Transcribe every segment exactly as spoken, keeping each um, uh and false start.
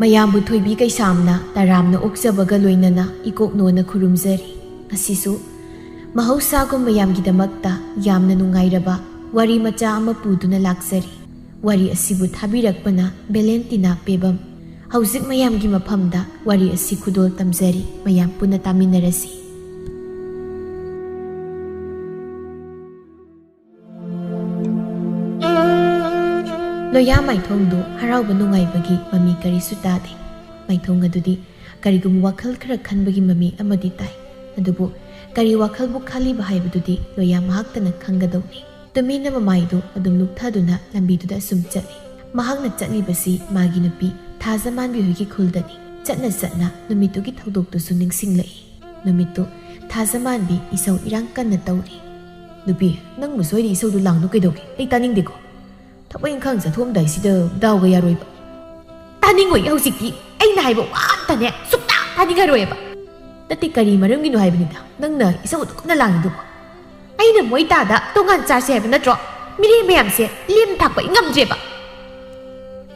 ꯃꯌꯥꯝꯕꯨ ꯊꯣꯏꯕꯤ ꯀꯩꯁꯥꯝꯅ ꯇꯔꯥꯝꯅ ꯑꯣꯛꯆꯕꯒ ꯂꯣꯏꯅꯅ ꯏꯀꯣꯛꯅꯣꯅ ꯈꯨꯔꯨꯝꯖꯔꯤ꯫ ꯉꯁꯤꯁꯨ ꯃꯍꯧꯁꯥꯒꯨꯝ ꯃꯌꯥꯝꯒꯤꯗꯃꯛꯇ ꯌꯥꯝꯅ ꯅꯨꯡꯉꯥꯏꯔꯕ ꯋꯥꯔꯤ ꯃꯆꯥ ꯑꯃ ꯄꯨꯗꯨꯅ ꯂꯥꯛꯆꯔꯤ꯫ ꯋꯥꯔꯤ ꯑꯁꯤꯕꯨ ꯊꯥꯕꯤꯔꯛꯄꯅ ꯚꯦꯂꯦꯟꯇꯤꯅꯥ ꯄꯦꯕꯝ꯫ ꯍꯧꯖꯤꯛ ꯃꯌꯥꯝꯒꯤ ꯃꯐꯝꯗ ꯋꯥꯔꯤ ꯑꯁꯤ ꯈꯨꯗꯣꯜ ꯇꯝꯖꯔꯤ꯫ ꯃꯌꯥꯝ ꯄꯨꯟꯅ ꯇꯥꯃꯤꯟꯅꯔꯁꯤ꯫ ꯂꯣꯌꯥ ꯃꯥꯏꯊꯣꯡꯗꯨ ꯍꯔꯥꯎꯕ ꯅꯨꯡꯉꯥꯏꯕꯒꯤ ꯃꯃꯤ ꯀꯔꯤꯁꯨ ꯇꯥꯗꯦ꯫ ꯃꯥꯏꯊꯣꯡ ꯑꯗꯨꯗꯤ ꯀꯔꯤꯒꯨꯝꯕ ꯋꯥꯈꯜ ꯈꯔ ꯈꯟꯕꯒꯤ ꯃꯃꯤ ꯑꯃꯗꯤ ꯇꯥꯏ꯫ ꯑꯗꯨꯕꯨ ꯀꯔꯤ ꯋꯥꯈꯜꯕꯨ ꯈꯜꯂꯤꯕ ꯍꯥꯏꯕꯗꯨꯗꯤ ꯂꯣꯌꯥ ꯃꯍꯥꯛꯇꯅ ꯈꯪꯒꯗꯧꯅꯤ꯫ ꯇꯨꯃꯤꯟꯅ ꯃꯃꯥꯏꯗꯨ ꯑꯗꯨꯝ ꯂꯨꯞꯊꯗꯨꯅ ꯂꯝꯕꯤꯗꯨꯗ ꯑꯁꯨꯝ ꯆꯠꯂꯤ꯫ ꯃꯍꯥꯛꯅ ꯆꯠꯂꯤꯕꯁꯤ ꯃꯥꯒꯤ ꯅꯨꯄꯤ ꯊꯥꯖꯃꯥꯟꯕꯤ ꯍꯣꯏꯒꯤ ꯈꯨꯜꯗꯅꯤ꯫ ꯆꯠꯅ ꯆꯠꯅ ꯅꯨꯃꯤꯠꯇꯨꯒꯤ ꯊꯧꯗꯣꯛꯇꯨꯁꯨ ꯅꯤꯡꯁꯤꯡꯂꯛꯏ꯫ ꯅꯨꯃꯤꯠꯇꯨ ꯊꯥꯖꯃꯥꯟꯕꯤ ꯏꯁꯧ ꯏꯔꯥꯡ ꯀꯟꯅ ꯇꯧꯔꯤ꯫ "ꯅꯨꯄꯤ, ꯅꯪꯕꯨ ꯁꯣꯏꯗ ꯏꯁꯧꯗꯨ ꯂꯥꯡꯗꯨ ꯀꯩꯗꯧꯒꯦ? ꯑꯩ ꯇꯥꯅꯤꯡꯗꯦꯀꯣ꯫ ꯊꯕꯛ ꯏꯪꯈꯥꯡ ꯆꯠꯊꯣꯛꯑꯝꯗꯥꯏꯁꯤꯗ ꯗꯥꯎꯒ ꯌꯥꯔꯣꯏꯕ꯫" "ꯇꯥꯅꯤꯡꯉꯣꯏ ꯍꯧꯖꯤꯛꯇꯤ꯫ ꯑꯩꯅ ꯍꯥꯏꯕ ꯋꯥ ꯑꯝꯇꯅꯦ ꯁꯨꯛꯇꯥ ꯇꯥꯅꯤꯡꯉꯔꯣꯏꯕ꯫" "ꯅꯠꯇꯦ, ꯀꯔꯤ ꯃꯔꯝꯒꯤꯅꯣ ꯍꯥꯏꯕꯅꯤꯗ ꯅꯪꯅ ꯏꯁꯧ ꯑꯗꯨꯛ ꯀꯟꯅ ꯂꯥꯡꯉꯤꯗꯨꯕꯣ?" "ꯑꯩꯅ ꯃꯣꯏ ꯇꯥꯗ ꯇꯣꯉꯥꯟ ꯆꯥꯁꯦ ꯍꯥꯏꯕ ꯅꯠꯇ꯭ꯔꯣ? ꯃꯤꯔꯦꯝ ꯃꯌꯥꯝꯁꯦ ꯂꯦꯝ ꯊꯥꯛꯄ ꯑꯩ ꯉꯝꯗ꯭ꯔꯦꯕ꯫"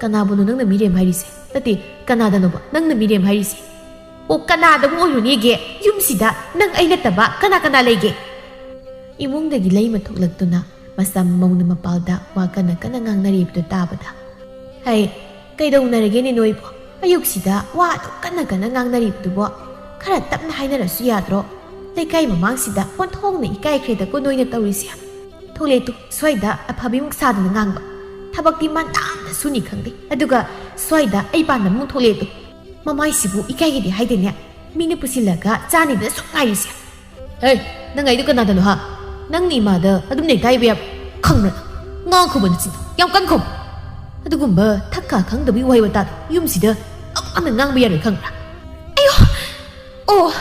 "ꯀꯅꯥꯕꯨꯅꯣ ꯅꯪꯅ ꯃꯤꯔꯦꯝ ꯍꯥꯏꯔꯤꯁꯦ? ꯅꯠꯇꯦ, ꯀꯅꯥꯗꯅꯣꯕ ꯅꯪꯅ ꯃꯤꯔꯦꯝ ꯍꯥꯏꯔꯤꯁꯦ?" "ꯑꯣ, ꯀꯅꯥꯗꯕꯨ ꯑꯣꯏꯔꯨꯅꯤꯒꯦ? ꯌꯨꯝꯁꯤꯗ ꯅꯪ ꯑꯩ ꯅꯠꯇꯕ ꯀꯅꯥ ꯀꯅꯥ ꯂꯩꯒꯦ?" ꯏꯃꯨꯡꯗꯒꯤ ꯂꯩꯃ ꯊꯣꯛꯂꯛꯇꯨꯅ ꯃꯆꯥ ꯃꯧꯅ ꯃꯄꯥꯜꯗ ꯋꯥ ꯀꯟꯅ ꯀꯟꯅ ꯉꯥꯡꯅꯔꯤꯕꯗꯨ ꯇꯥꯕꯗ, "ꯍꯩ, ꯀꯩꯗꯧꯅꯔꯒꯦꯅꯦ ꯅꯣꯏꯕꯣ? ꯑꯌꯨꯛꯁꯤꯗ ꯋꯥ ꯑꯗꯨꯛ ꯀꯟꯅ ꯀꯟꯅ ꯉꯥꯡꯅꯔꯤꯕꯗꯨꯕꯣ? ꯈꯔ ꯇꯞꯅ ꯍꯥꯏꯅꯔꯁꯨ ꯌꯥꯗ꯭ꯔꯣ? ꯂꯩꯀꯥꯏ ꯃꯃꯥꯡꯁꯤꯗ ꯑꯣꯟꯊꯣꯛꯅ ꯏꯀꯥꯏꯈ꯭ꯔꯦꯗꯀꯣ ꯅꯣꯏꯅ ꯇꯧꯔꯤꯁꯦ꯫ ꯊꯣꯛꯂꯦ ꯇꯨ, ꯁ꯭ꯋꯥꯏꯗ ꯑꯐꯕꯤꯃꯨꯛ ꯁꯥꯗꯅ ꯉꯥꯡꯕ꯫ ꯊꯕꯛꯇꯤ ꯃꯥꯟ ꯇꯥꯝꯅ ꯁꯨꯅꯤ ꯈꯪꯗꯦ, ꯑꯗꯨꯒ ꯁ꯭ꯋꯥꯏꯗ ꯑꯩ ꯄꯥꯟꯗꯝꯃꯨꯛ ꯊꯣꯛꯂꯦ ꯇꯨ꯫ ꯃꯃꯥꯏꯁꯤꯕꯨ ꯏꯀꯥꯏꯒꯗꯤ ꯍꯥꯏꯗꯦꯅꯦ꯫ ꯃꯤꯅ ꯄꯨꯁꯤꯜꯂꯒ ꯆꯥꯅꯤꯗꯅ ꯁꯨꯝ ꯉꯥꯏꯔꯤꯁꯦ꯫" "ꯍꯦ, ꯅꯪ ꯍꯥꯏꯗꯣ ꯀꯅꯥꯗꯅꯣ ꯍꯥ? ꯅꯪꯅ ꯏꯃꯥꯗ ꯑꯗꯨꯝ ꯅꯦꯛꯇ ꯍꯥꯏꯕ ꯌꯥꯕ? ꯈꯪꯕ꯭ꯔꯥ ꯅꯪ? ꯉꯥꯡ ꯈꯨꯕ ꯅꯆꯤꯟꯗꯣ ꯌꯥꯝ ꯀꯟ ꯈꯨꯝ꯫ ꯑꯗꯨꯒꯨꯝꯕ ꯊꯛ ꯀꯥ ꯈꯪꯗꯕꯒꯤ ꯋꯥꯍꯩ ꯋꯥꯇꯥꯗꯣ ꯌꯨꯝꯁꯤꯗ ꯑꯃꯨꯛ ꯍꯟꯅ ꯉꯥꯡꯕ ꯌꯥꯔꯣꯏ, ꯈꯪꯕ꯭ꯔꯥ?" "ꯑꯌꯣ, ꯑꯣ,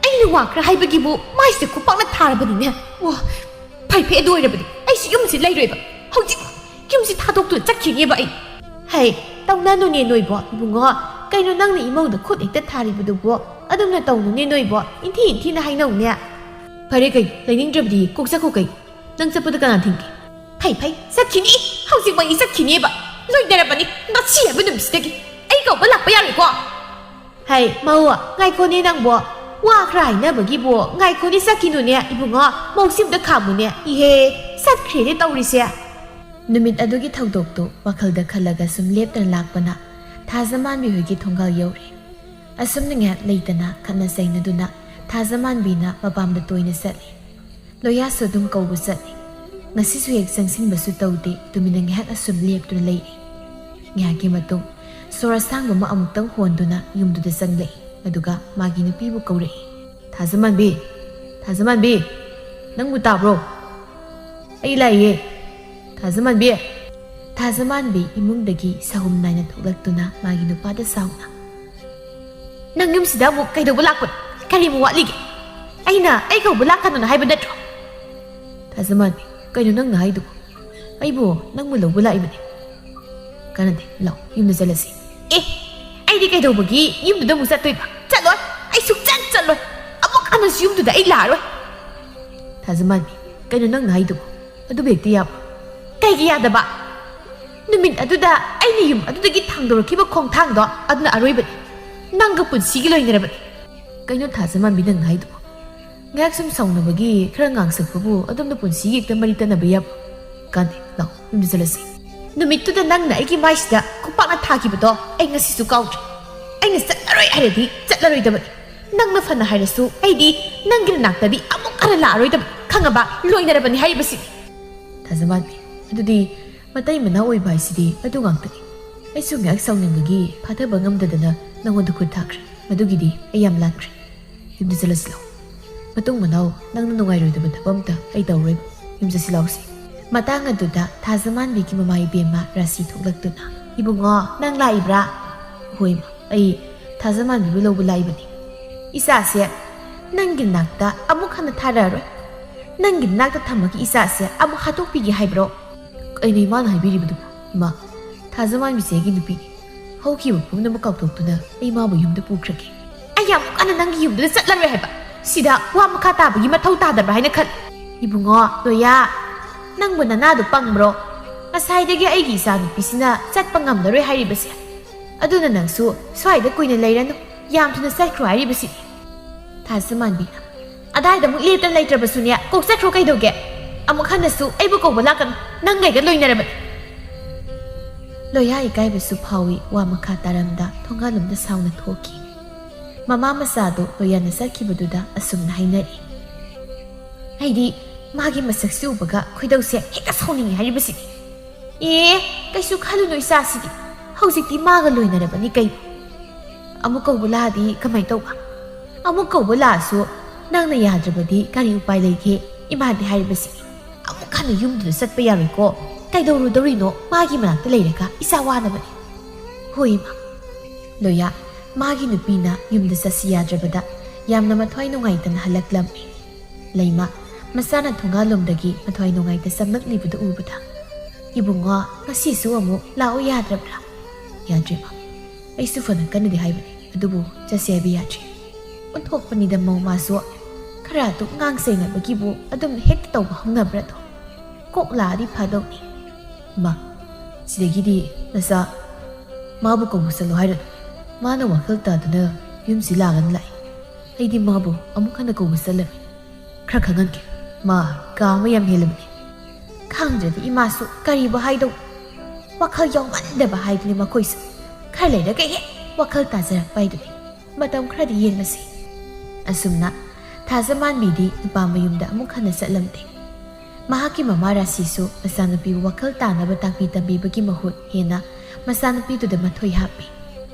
ꯑꯩꯅ ꯋꯥ ꯈꯔ ꯍꯥꯏꯕꯒꯤꯕꯨ ꯃꯥꯏꯁꯦ ꯈꯨꯄꯥꯛꯅ ꯊꯥꯔꯕꯅꯤꯅꯦ꯫ ꯑꯣ, ꯐꯩ ꯐꯩ, ꯑꯗꯨ ꯑꯣꯏꯔꯕꯗꯤ ꯑꯩꯁꯨ ꯌꯨꯝꯁꯤ ꯂꯩꯔꯣꯏꯕ꯫ ꯍꯧꯖꯤꯛ ꯌꯨꯝꯁꯤ ꯊꯥꯗꯣꯛꯇꯨꯅ ꯆꯠꯈꯤꯅꯦꯕ ꯑꯩ꯫" "ꯍꯩ, ꯇꯧꯅꯅꯨꯅꯦ ꯅꯣꯏꯕꯣ, ꯏꯕꯨꯡꯉꯣ꯫ ꯀꯩꯅꯣ ꯅꯪꯅ ꯏꯃꯧꯗ ꯈꯨꯠ ꯍꯦꯛꯇ ꯊꯥꯔꯤꯕꯗꯨꯕꯣ? ꯑꯗꯨꯝꯅ ꯇꯧꯅꯨꯅꯦ ꯅꯣꯏꯕꯣ, ꯏꯟꯊꯤ ꯏꯟꯊꯤꯅ ꯍꯥꯏꯅꯧꯅꯦ꯫" "ꯐꯔꯦ ꯀꯩ, ꯂꯩꯅꯤꯡꯗ꯭ꯔꯕꯗꯤ ꯀꯣꯛ ꯆꯠꯈꯣ ꯀꯩ꯫ ꯅꯪ ꯆꯠꯄꯗ ꯀꯅꯥ ꯊꯤꯡꯒꯦ?" "ꯐꯩ ꯐꯩ, ꯆꯠꯈꯤꯅꯤ꯫ ꯍꯧꯖꯤꯛꯃꯛ ꯑꯩ ꯆꯠꯈꯤꯅꯦꯕ꯫ ꯂꯣꯏꯅꯔꯕꯅꯤ꯫ ꯉꯁꯤ ꯍꯥꯏꯕ ꯅꯨꯃꯤꯠꯁꯤꯗꯒꯤ ꯑꯩ ꯀꯧꯕ ꯂꯥꯛꯄ ꯌꯥꯔꯣꯏꯀꯣ꯫ ꯍꯩ, ꯃꯧ, ꯉꯥꯏꯈꯣꯅꯦ ꯅꯪꯕꯣ꯫ ꯋꯥ ꯈꯔ ꯍꯥꯏꯅꯕꯒꯤꯕꯨ ꯉꯥꯏꯈꯣꯅꯦ, ꯆꯠꯈꯤꯅꯨꯅꯦ꯫ ꯏꯕꯨꯡꯉꯣ, ꯃꯧꯁꯤ ꯑꯝꯇ ꯈꯥꯝꯃꯨꯅꯦ꯫ ꯏꯍꯦ, ꯆꯠꯈ꯭ꯔꯦꯅꯦ ꯇꯧꯔꯤꯁꯦ꯫ ꯅꯨꯃꯤꯠ ꯑꯗꯨꯒꯤ ꯊꯧꯗꯣꯛꯇꯨ ꯋꯥꯈꯜꯗ ꯈꯜꯂꯒ ꯁꯨꯝ ꯂꯦꯞꯇꯅ ꯂꯥꯛꯄꯅ ꯊꯥꯖꯃꯥꯟꯕꯤ ꯍꯣꯏꯒꯤ ꯊꯣꯡꯒꯥꯜ ꯌꯧꯔꯦ꯫ ꯑꯁꯨꯝꯅ ꯉꯥꯏꯍꯥꯛ ꯂꯩꯇꯅ ꯈꯠꯅ ꯆꯩꯅꯗꯨꯅ ꯊꯥꯖꯃꯥꯟꯕꯤꯅ ꯃꯄꯥꯝꯗ ꯇꯣꯏꯅ ꯆꯠꯂꯤ꯫ ꯂꯣꯌꯥꯁꯨ ꯑꯗꯨꯝ ꯀꯧꯕ ꯆꯠꯂꯤ꯫ ꯉꯁꯤꯁꯨ ꯍꯦꯛ ꯆꯪꯁꯤꯟꯕꯁꯨ ꯇꯧꯗꯦ, ꯇꯨꯃꯤꯟꯅ ꯉꯥꯏꯍꯥꯛ ꯑꯁꯨꯝ ꯂꯦꯞꯇꯨꯅ ꯂꯩꯔꯤ꯫ ꯉꯥꯏꯍꯥꯛꯀꯤ ꯃꯇꯨꯡ ꯁꯣꯔ ꯑꯁꯥꯡꯕ ꯑꯃ ꯑꯃꯨꯛꯇꯪ ꯍꯣꯟꯗꯨꯅ ꯌꯨꯝꯗꯨꯗ ꯆꯪꯂꯛꯏ꯫ ꯑꯗꯨꯒ ꯃꯥꯒꯤ ꯅꯨꯄꯤꯕꯨ ꯀꯧꯔꯛꯏ꯫ "ꯊꯥꯖꯃꯥꯟꯕꯤ, ꯊꯥꯖꯃꯥꯟꯕꯤ, ꯅꯪꯕꯨ ꯇꯥꯕ꯭ꯔꯣ? ꯑꯩ ꯂꯥꯛꯏꯌꯦ, ꯊꯥꯖꯃꯥꯟꯕꯤ!" ꯊꯥꯖꯃꯥꯟꯕꯤ ꯏꯃꯨꯡꯗꯒꯤ ꯁꯍꯨꯝ ꯅꯥꯏꯅ ꯊꯣꯛꯂꯛꯇꯨꯅ ꯃꯥꯒꯤ ꯅꯨꯄꯥꯗ ꯁꯥꯎꯅ, "ꯅꯪ ꯌꯨꯝꯁꯤꯗ ꯑꯃꯨꯛ ꯀꯩꯗꯧꯕ ꯂꯥꯛꯄꯅꯣ? ꯀꯔꯤꯃꯨꯛ ꯋꯥꯠꯂꯤꯒꯦ? ꯑꯩꯅ ꯑꯩ ꯀꯧꯕ ꯂꯥꯛꯀꯅꯨꯅ ꯍꯥꯏꯕ ꯅꯠꯇ꯭ꯔꯣ?" "ꯊꯥꯖꯃꯥꯟꯕꯤ, ꯀꯩꯅꯣ ꯅꯪꯅ ꯍꯥꯏꯗꯨꯕꯨ? ꯑꯩꯕꯨ ꯅꯪꯕꯨ ꯂꯧꯕ ꯂꯥꯛꯏꯕꯅꯦ꯫ ꯀꯥꯟꯅꯗꯦ, ꯂꯥꯛꯑꯣ, ꯌꯨꯝꯗ ꯆꯠꯂꯁꯤ꯫" "ꯑꯦ, ꯑꯩꯗꯤ ꯀꯩꯗꯧꯕꯒꯤ ꯌꯨꯝꯗꯨꯗ ꯑꯃꯨꯛ ꯆꯠꯇꯣꯏꯕ? ꯆꯠꯂꯣꯏ, ꯑꯩ ꯁꯨꯛꯆꯠ ꯆꯠꯂꯣꯏ꯫ ꯑꯃꯨꯛ ꯍꯟꯅꯁꯨ ꯌꯨꯝꯗꯨꯗ ꯑꯩ ꯂꯥꯛꯑꯔꯣꯏ꯫" "ꯊꯥꯖꯃꯥꯟꯕꯤ, ꯀꯩꯅꯣ ꯅꯪꯅ ꯍꯥꯏꯗꯨꯕꯨ? ꯑꯗꯨꯕꯨ ꯍꯦꯛꯇ ꯌꯥꯕ꯭ꯔꯣ?" "ꯀꯩꯒꯤ ꯌꯥꯗꯕ? ꯅꯨꯃꯤꯠ ꯑꯗꯨꯗ ꯑꯩꯅ ꯌꯨꯝ ꯑꯗꯨꯗꯒꯤ ꯊꯥꯡꯗꯣꯔꯛꯈꯤꯕ ꯈꯣꯡꯊꯥꯡꯗꯣ ꯑꯗꯨꯅ ꯑꯔꯣꯏꯕꯅꯤ꯫ ꯅꯪꯒ ꯄꯨꯟꯁꯤꯒꯤ ꯂꯣꯏꯅꯔꯕꯅꯤ꯫" "ꯀꯩꯅꯣ ꯊꯥꯖꯃꯥꯟꯕꯤ ꯅꯪꯅ ꯍꯥꯏꯗꯨꯕꯨ? ꯉꯥꯏꯍꯥꯛ ꯁꯨꯝ ꯁꯥꯎꯅꯕꯒꯤ ꯈꯔ ꯉꯥꯡꯁꯛꯄꯕꯨ ꯑꯗꯣꯝꯗ ꯄꯨꯟꯁꯤꯒꯤ ꯍꯦꯛꯇ ꯃꯔꯤ ꯇꯠꯅꯕ ꯌꯥꯕ꯭ꯔꯣ? ꯀꯥꯟꯗꯦ, ꯂꯥꯛꯑꯣ, ꯌꯨꯝꯗ ꯆꯠꯂꯁꯤ꯫" "ꯅꯨꯃꯤꯠꯇꯨꯗ ꯅꯪꯅ ꯑꯩꯒꯤ ꯃꯥꯏꯁꯤꯗ ꯈꯨꯄꯥꯛꯅ ꯊꯥꯈꯤꯕꯗꯣ ꯑꯩ ꯉꯁꯤꯁꯨ ꯀꯥꯎꯗ꯭ꯔꯤ꯫ ꯑꯩꯅ ꯆꯠꯂꯔꯣꯏ ꯍꯥꯏꯔꯗꯤ ꯆꯠꯂꯔꯣꯏꯗꯕꯅꯤ꯫ ꯅꯪꯅ ꯐꯅ ꯍꯥꯏꯔꯁꯨ ꯑꯩꯗꯤ ꯅꯪꯒꯤ ꯅꯅꯥꯛꯇꯗꯤ ꯑꯃꯨꯛ ꯍꯟꯅ ꯂꯥꯛꯑꯔꯣꯏꯗꯕꯅꯤ, ꯈꯪꯉꯕ? ꯂꯣꯏꯅꯔꯕꯅꯤ ꯍꯥꯏꯔꯤꯕꯁꯤꯅꯤ꯫" "ꯊꯥꯖꯃꯥꯟꯕꯤ, ꯑꯗꯨꯗꯤ ꯃꯇꯩ ꯃꯅꯥꯎ ꯑꯣꯏꯕ ꯍꯥꯏꯁꯤꯗꯤ ꯑꯗꯨ ꯉꯥꯛꯇꯅꯤ꯫ ꯑꯩꯁꯨ ꯉꯥꯏꯍꯥꯛ ꯁꯥꯎꯅꯤꯡꯕꯒꯤ ꯐꯥꯊꯕ ꯉꯝꯗꯗꯅ ꯅꯉꯣꯟꯗ ꯈꯨꯠ ꯊꯥꯈ꯭ꯔꯦ꯫ ꯃꯗꯨꯒꯤꯗꯤ ꯑꯩ ꯌꯥꯝ ꯂꯥꯟꯈ꯭ꯔꯦ꯫ ꯌꯨꯝꯗ ꯆꯠꯂꯁꯤ ꯂꯥꯛꯑꯣ꯫ ꯃꯇꯨꯡ ꯃꯅꯥꯎ ꯅꯪꯅ ꯅꯨꯡꯉꯥꯏꯔꯣꯏꯗꯕ ꯊꯕꯛ ꯑꯝꯇ ꯑꯩ ꯇꯧꯔꯣꯏ꯫ ꯌꯨꯝ ꯆꯠꯁꯤ ꯂꯥꯛꯑꯣꯁꯤ꯫" ꯃꯇꯥꯡ ꯑꯗꯨꯗ ꯊꯥꯖꯃꯥꯟꯕꯤꯒꯤ ꯃꯃꯥ ꯏꯕꯦꯝꯃ ꯔꯥꯁꯤ ꯊꯣꯛꯂꯛꯇꯨꯅ, "ꯏꯕꯨꯡꯉꯣ, ꯅꯪ ꯂꯥꯛꯏꯕ꯭ꯔꯥ?" "ꯍꯣꯏ ꯏꯃꯥ, ꯑꯩ ꯊꯥꯖꯃꯥꯟꯕꯤꯕꯨ ꯂꯧꯕ ꯂꯥꯛꯏꯕꯅꯤ꯫" "ꯏꯆꯥꯁꯦ ꯅꯪꯒꯤ ꯅꯥꯛꯇ ꯑꯃꯨꯛ ꯍꯟꯅ ꯊꯥꯔꯛꯑꯔꯣꯏ꯫ ꯅꯪꯒꯤ ꯅꯥꯛꯇ ꯊꯝꯃꯒ ꯏꯆꯥꯁꯦ ꯑꯃꯨꯛ ꯍꯥꯠꯇꯣꯛꯄꯤꯒꯦ ꯍꯥꯏꯕ꯭ꯔꯣ?" "ꯀꯩꯅꯣ ꯏꯃꯥꯅ ꯍꯥꯏꯕꯤꯔꯤꯕꯗꯨꯕꯨ? ꯏꯃꯥ, ꯊꯥꯖꯃꯥꯟꯕꯤꯁꯦ ꯑꯩꯒꯤ ꯅꯨꯄꯤꯅꯤ꯫ ꯍꯧꯈꯤꯕ ꯄꯨꯝꯅꯃꯛ ꯀꯥꯎꯊꯣꯛꯇꯨꯅ ꯑꯩ ꯃꯥꯕꯨ ꯌꯨꯝꯗ ꯄꯨꯈ꯭ꯔꯒꯦ꯫" "ꯑꯩ ꯑꯃꯨꯛ ꯍꯟꯅ ꯅꯪꯒꯤ ꯌꯨꯝꯗꯨꯗ ꯆꯠꯂꯔꯣꯏ ꯍꯥꯏꯕ꯫ ꯁꯤꯗ ꯋꯥ ꯃꯈꯥ ꯇꯥꯕꯒꯤ ꯃꯊꯧ ꯇꯥꯗꯕ꯭ꯔꯥ ꯍꯥꯏꯅ ꯈꯜꯂꯤ꯫" "ꯏꯕꯨꯡꯉꯣ, ꯂꯣꯌꯥ, ꯅꯪꯕꯨ ꯅꯅꯥꯗꯨ ꯄꯪꯕ꯭ꯔꯣ? ꯉꯁꯥꯏꯗꯒꯤ ꯑꯩꯒꯤ ꯏꯆꯥꯅꯨꯄꯤꯁꯤꯅ ꯆꯠꯄ ꯉꯝꯂꯔꯣꯏ ꯍꯥꯏꯔꯤꯕꯁꯦ꯫ ꯑꯗꯨꯅ ꯅꯪꯁꯨ ꯁ꯭ꯋꯥꯏꯗ ꯀꯨꯏꯅ ꯂꯩꯔꯅꯨ, ꯌꯥꯝ ꯊꯨꯅ ꯆꯠꯈ꯭ꯔꯣ ꯍꯥꯏꯔꯤꯕꯁꯤꯅꯤ꯫ ꯊꯥꯖꯃꯥꯟꯕꯤꯅ, "ꯑꯗꯥꯏꯗ ꯑꯃꯨꯛ ꯂꯦꯞꯇꯅ ꯂꯩꯇ꯭ꯔꯕꯁꯨꯅꯦ, ꯀꯣꯛ ꯆꯠꯈ꯭ꯔꯣ ꯀꯩꯗꯧꯒꯦ? ꯑꯃꯨꯛ ꯍꯟꯅꯁꯨ ꯑꯩꯕꯨ ꯀꯧꯕ ꯂꯥꯛꯀꯅꯨ, ꯅꯪꯒꯩꯒ ꯂꯣꯏꯅꯔꯕꯅꯤ꯫" ꯂꯣꯌꯥ ꯏꯀꯥꯏꯕꯁꯨ ꯐꯥꯎꯏ, ꯋꯥ ꯃꯈꯥ ꯇꯥꯔꯝꯗ ꯊꯣꯡꯒꯥꯜꯂꯣꯝꯗ ꯁꯥꯎꯅ ꯊꯣꯛꯈꯤ꯫ ꯃꯃꯥ ꯃꯆꯥꯗꯣ ꯂꯣꯌꯥꯅ ꯆꯠꯈꯤꯕꯗꯨꯗ ꯑꯁꯨꯝꯅ ꯍꯥꯏꯅꯔꯤ, "ꯑꯩꯗꯤ ꯃꯥꯒꯤ ꯃꯁꯛꯁꯤ ꯎꯕꯒ ꯈꯣꯏꯗꯧꯁꯦ ꯍꯦꯛꯇ ꯁꯥꯎꯅꯤꯡꯉꯤ ꯍꯥꯏꯔꯤꯕꯁꯤꯅꯤ꯫ ꯑꯦ, ꯀꯩꯁꯨ ꯈꯜꯂꯨꯅꯨ ꯏꯆꯥꯁꯤꯗꯤ, ꯍꯧꯖꯤꯛꯇꯤ ꯃꯥꯒ ꯂꯣꯏꯅꯔꯕꯅꯤ ꯀꯩꯅꯣ꯫ ꯑꯃꯨꯛ ꯀꯧꯕ ꯂꯥꯛꯑꯗꯤ ꯀꯃꯥꯏ ꯇꯧꯕ? ꯑꯃꯨꯛ ꯀꯧꯕ ꯂꯥꯛꯑꯁꯨ ꯅꯪꯅ ꯌꯥꯗ꯭ꯔꯕꯗꯤ ꯀꯔꯤ ꯎꯄꯥꯏ ꯂꯩꯒꯦ? ꯏꯃꯥꯗꯤ ꯍꯥꯏꯔꯤꯕꯁꯤ ꯑꯃꯨꯛ ꯍꯟꯅ ꯌꯨꯝꯗꯨꯗ ꯆꯠꯄ ꯌꯥꯔꯣꯏꯀꯣ꯫ ꯀꯩꯗꯧꯔꯨꯗꯧꯔꯤꯅꯣ ꯃꯥꯒꯤ ꯃꯅꯥꯛꯇ ꯂꯩꯔꯒ ꯏꯆꯥ ꯋꯥꯅꯕꯅꯤ꯫" "ꯍꯣꯏ ꯏꯃꯥ꯫" ꯂꯣꯌꯥ, ꯃꯥꯒꯤ ꯅꯨꯄꯤꯅ ꯌꯨꯝꯗ ꯆꯠꯁꯤ ꯌꯥꯗ꯭ꯔꯕꯗ ꯌꯥꯝꯅ ꯃꯊ꯭ꯋꯥꯏ ꯅꯨꯡꯉꯥꯏꯇꯅ ꯍꯜꯂꯛꯂꯝꯃꯤ꯫ ꯂꯩꯃ, ꯃꯆꯥꯅ ꯊꯣꯡꯒꯥꯜꯂꯣꯝꯗꯒꯤ ꯃꯊ꯭ꯋꯥꯏ ꯅꯨꯡꯉꯥꯏꯇ ꯆꯪꯂꯛꯂꯤꯕꯗꯨ ꯎꯕꯗ, "ꯏꯕꯨꯡꯉꯣ, ꯉꯁꯤꯁꯨ ꯑꯃꯨꯛ ꯂꯥꯛꯑꯣ ꯌꯥꯗ꯭ꯔꯕ꯭ꯔꯥ?" "ꯌꯥꯗ꯭ꯔꯤꯃ, ꯑꯩꯁꯨ ꯐꯅ ꯀꯟꯅꯗꯤ ꯍꯥꯏꯕꯅꯤ, ꯑꯗꯨꯕꯨ ꯆꯠꯁꯦ ꯍꯥꯏꯕ ꯌꯥꯗ꯭ꯔꯤ꯫" ꯑꯣꯟꯊꯣꯛꯄꯅꯤꯗ ꯃꯧ ꯃꯥꯁꯨ, ꯈꯔ ꯑꯗꯨꯝ ꯉꯥꯡ ꯁꯩꯅꯕꯒꯤꯕꯨ ꯑꯗꯨꯝ ꯍꯦꯛꯇ ꯇꯧꯕ ꯍꯧꯅꯕ꯭ꯔꯥꯗꯣ꯫ ꯀꯣꯛ ꯂꯥꯛꯑꯗꯤ ꯐꯥꯗꯧꯅꯤ꯫ "ꯃꯥ, ꯁꯤꯗꯒꯤꯗꯤ ꯅꯆꯥ ꯃꯥꯕꯨ ꯀꯧꯕ ꯆꯠꯂꯣ ꯍꯥꯏꯔꯅꯨ꯫ ꯃꯥꯅ ꯋꯥꯈꯜ ꯇꯥꯗꯅ ꯌꯨꯝꯁꯤ ꯂꯥꯛꯑꯒꯅ ꯂꯥꯛꯏ꯫ ꯑꯩꯗꯤ ꯃꯥꯕꯨ ꯑꯃꯨꯛ ꯍꯟꯅ ꯀꯧꯕ ꯆꯠꯂꯔꯣꯏ꯫ ꯈꯔ ꯈꯪꯍꯟꯒꯦ, ꯃꯥ ꯀꯥ ꯑꯃ ꯌꯥꯝ ꯍꯦꯜꯂꯕꯅꯤ꯫" ꯈꯪꯗ꯭ꯔꯗꯤ ꯏꯃꯥꯁꯨ ꯀꯔꯤꯕꯨ ꯍꯥꯏꯗꯧ? ꯋꯥꯈꯜ ꯌꯥꯎꯃꯟꯗꯕ ꯍꯥꯏꯗꯨꯅꯤ ꯃꯈꯣꯏꯁꯨ꯫ ꯈꯔ ꯂꯩꯔꯒ ꯍꯦꯛ ꯋꯥꯈꯜ ꯇꯥꯖꯔꯛꯄ ꯍꯥꯏꯗꯨꯅꯤ꯫ ꯃꯇꯝ ꯈꯔꯗꯤ ꯌꯦꯡꯂꯁꯤ꯫ ꯑꯁꯨꯝꯅ ꯊꯥꯖꯃꯥꯟꯕꯤꯗꯤ ꯅꯨꯄꯥ ꯃꯌꯨꯝꯗ ꯑꯃꯨꯛ ꯍꯟꯅ ꯆꯠꯂꯝꯗꯦ꯫ ꯃꯍꯥꯛꯀꯤ ꯃꯃꯥ ꯔꯥꯁꯤꯁꯨ ꯃꯆꯥꯅꯨꯄꯤꯕꯨ ꯋꯥꯈꯜ ꯇꯥꯅꯕ ꯇꯥꯛꯄꯤ ꯇꯝꯕꯤꯕꯒꯤ ꯃꯍꯨꯠ ꯍꯦꯟꯅ ꯃꯆꯥꯅꯨꯄꯤꯗꯨꯗ ꯃꯊꯣꯏ ꯍꯥꯞꯄꯤ꯫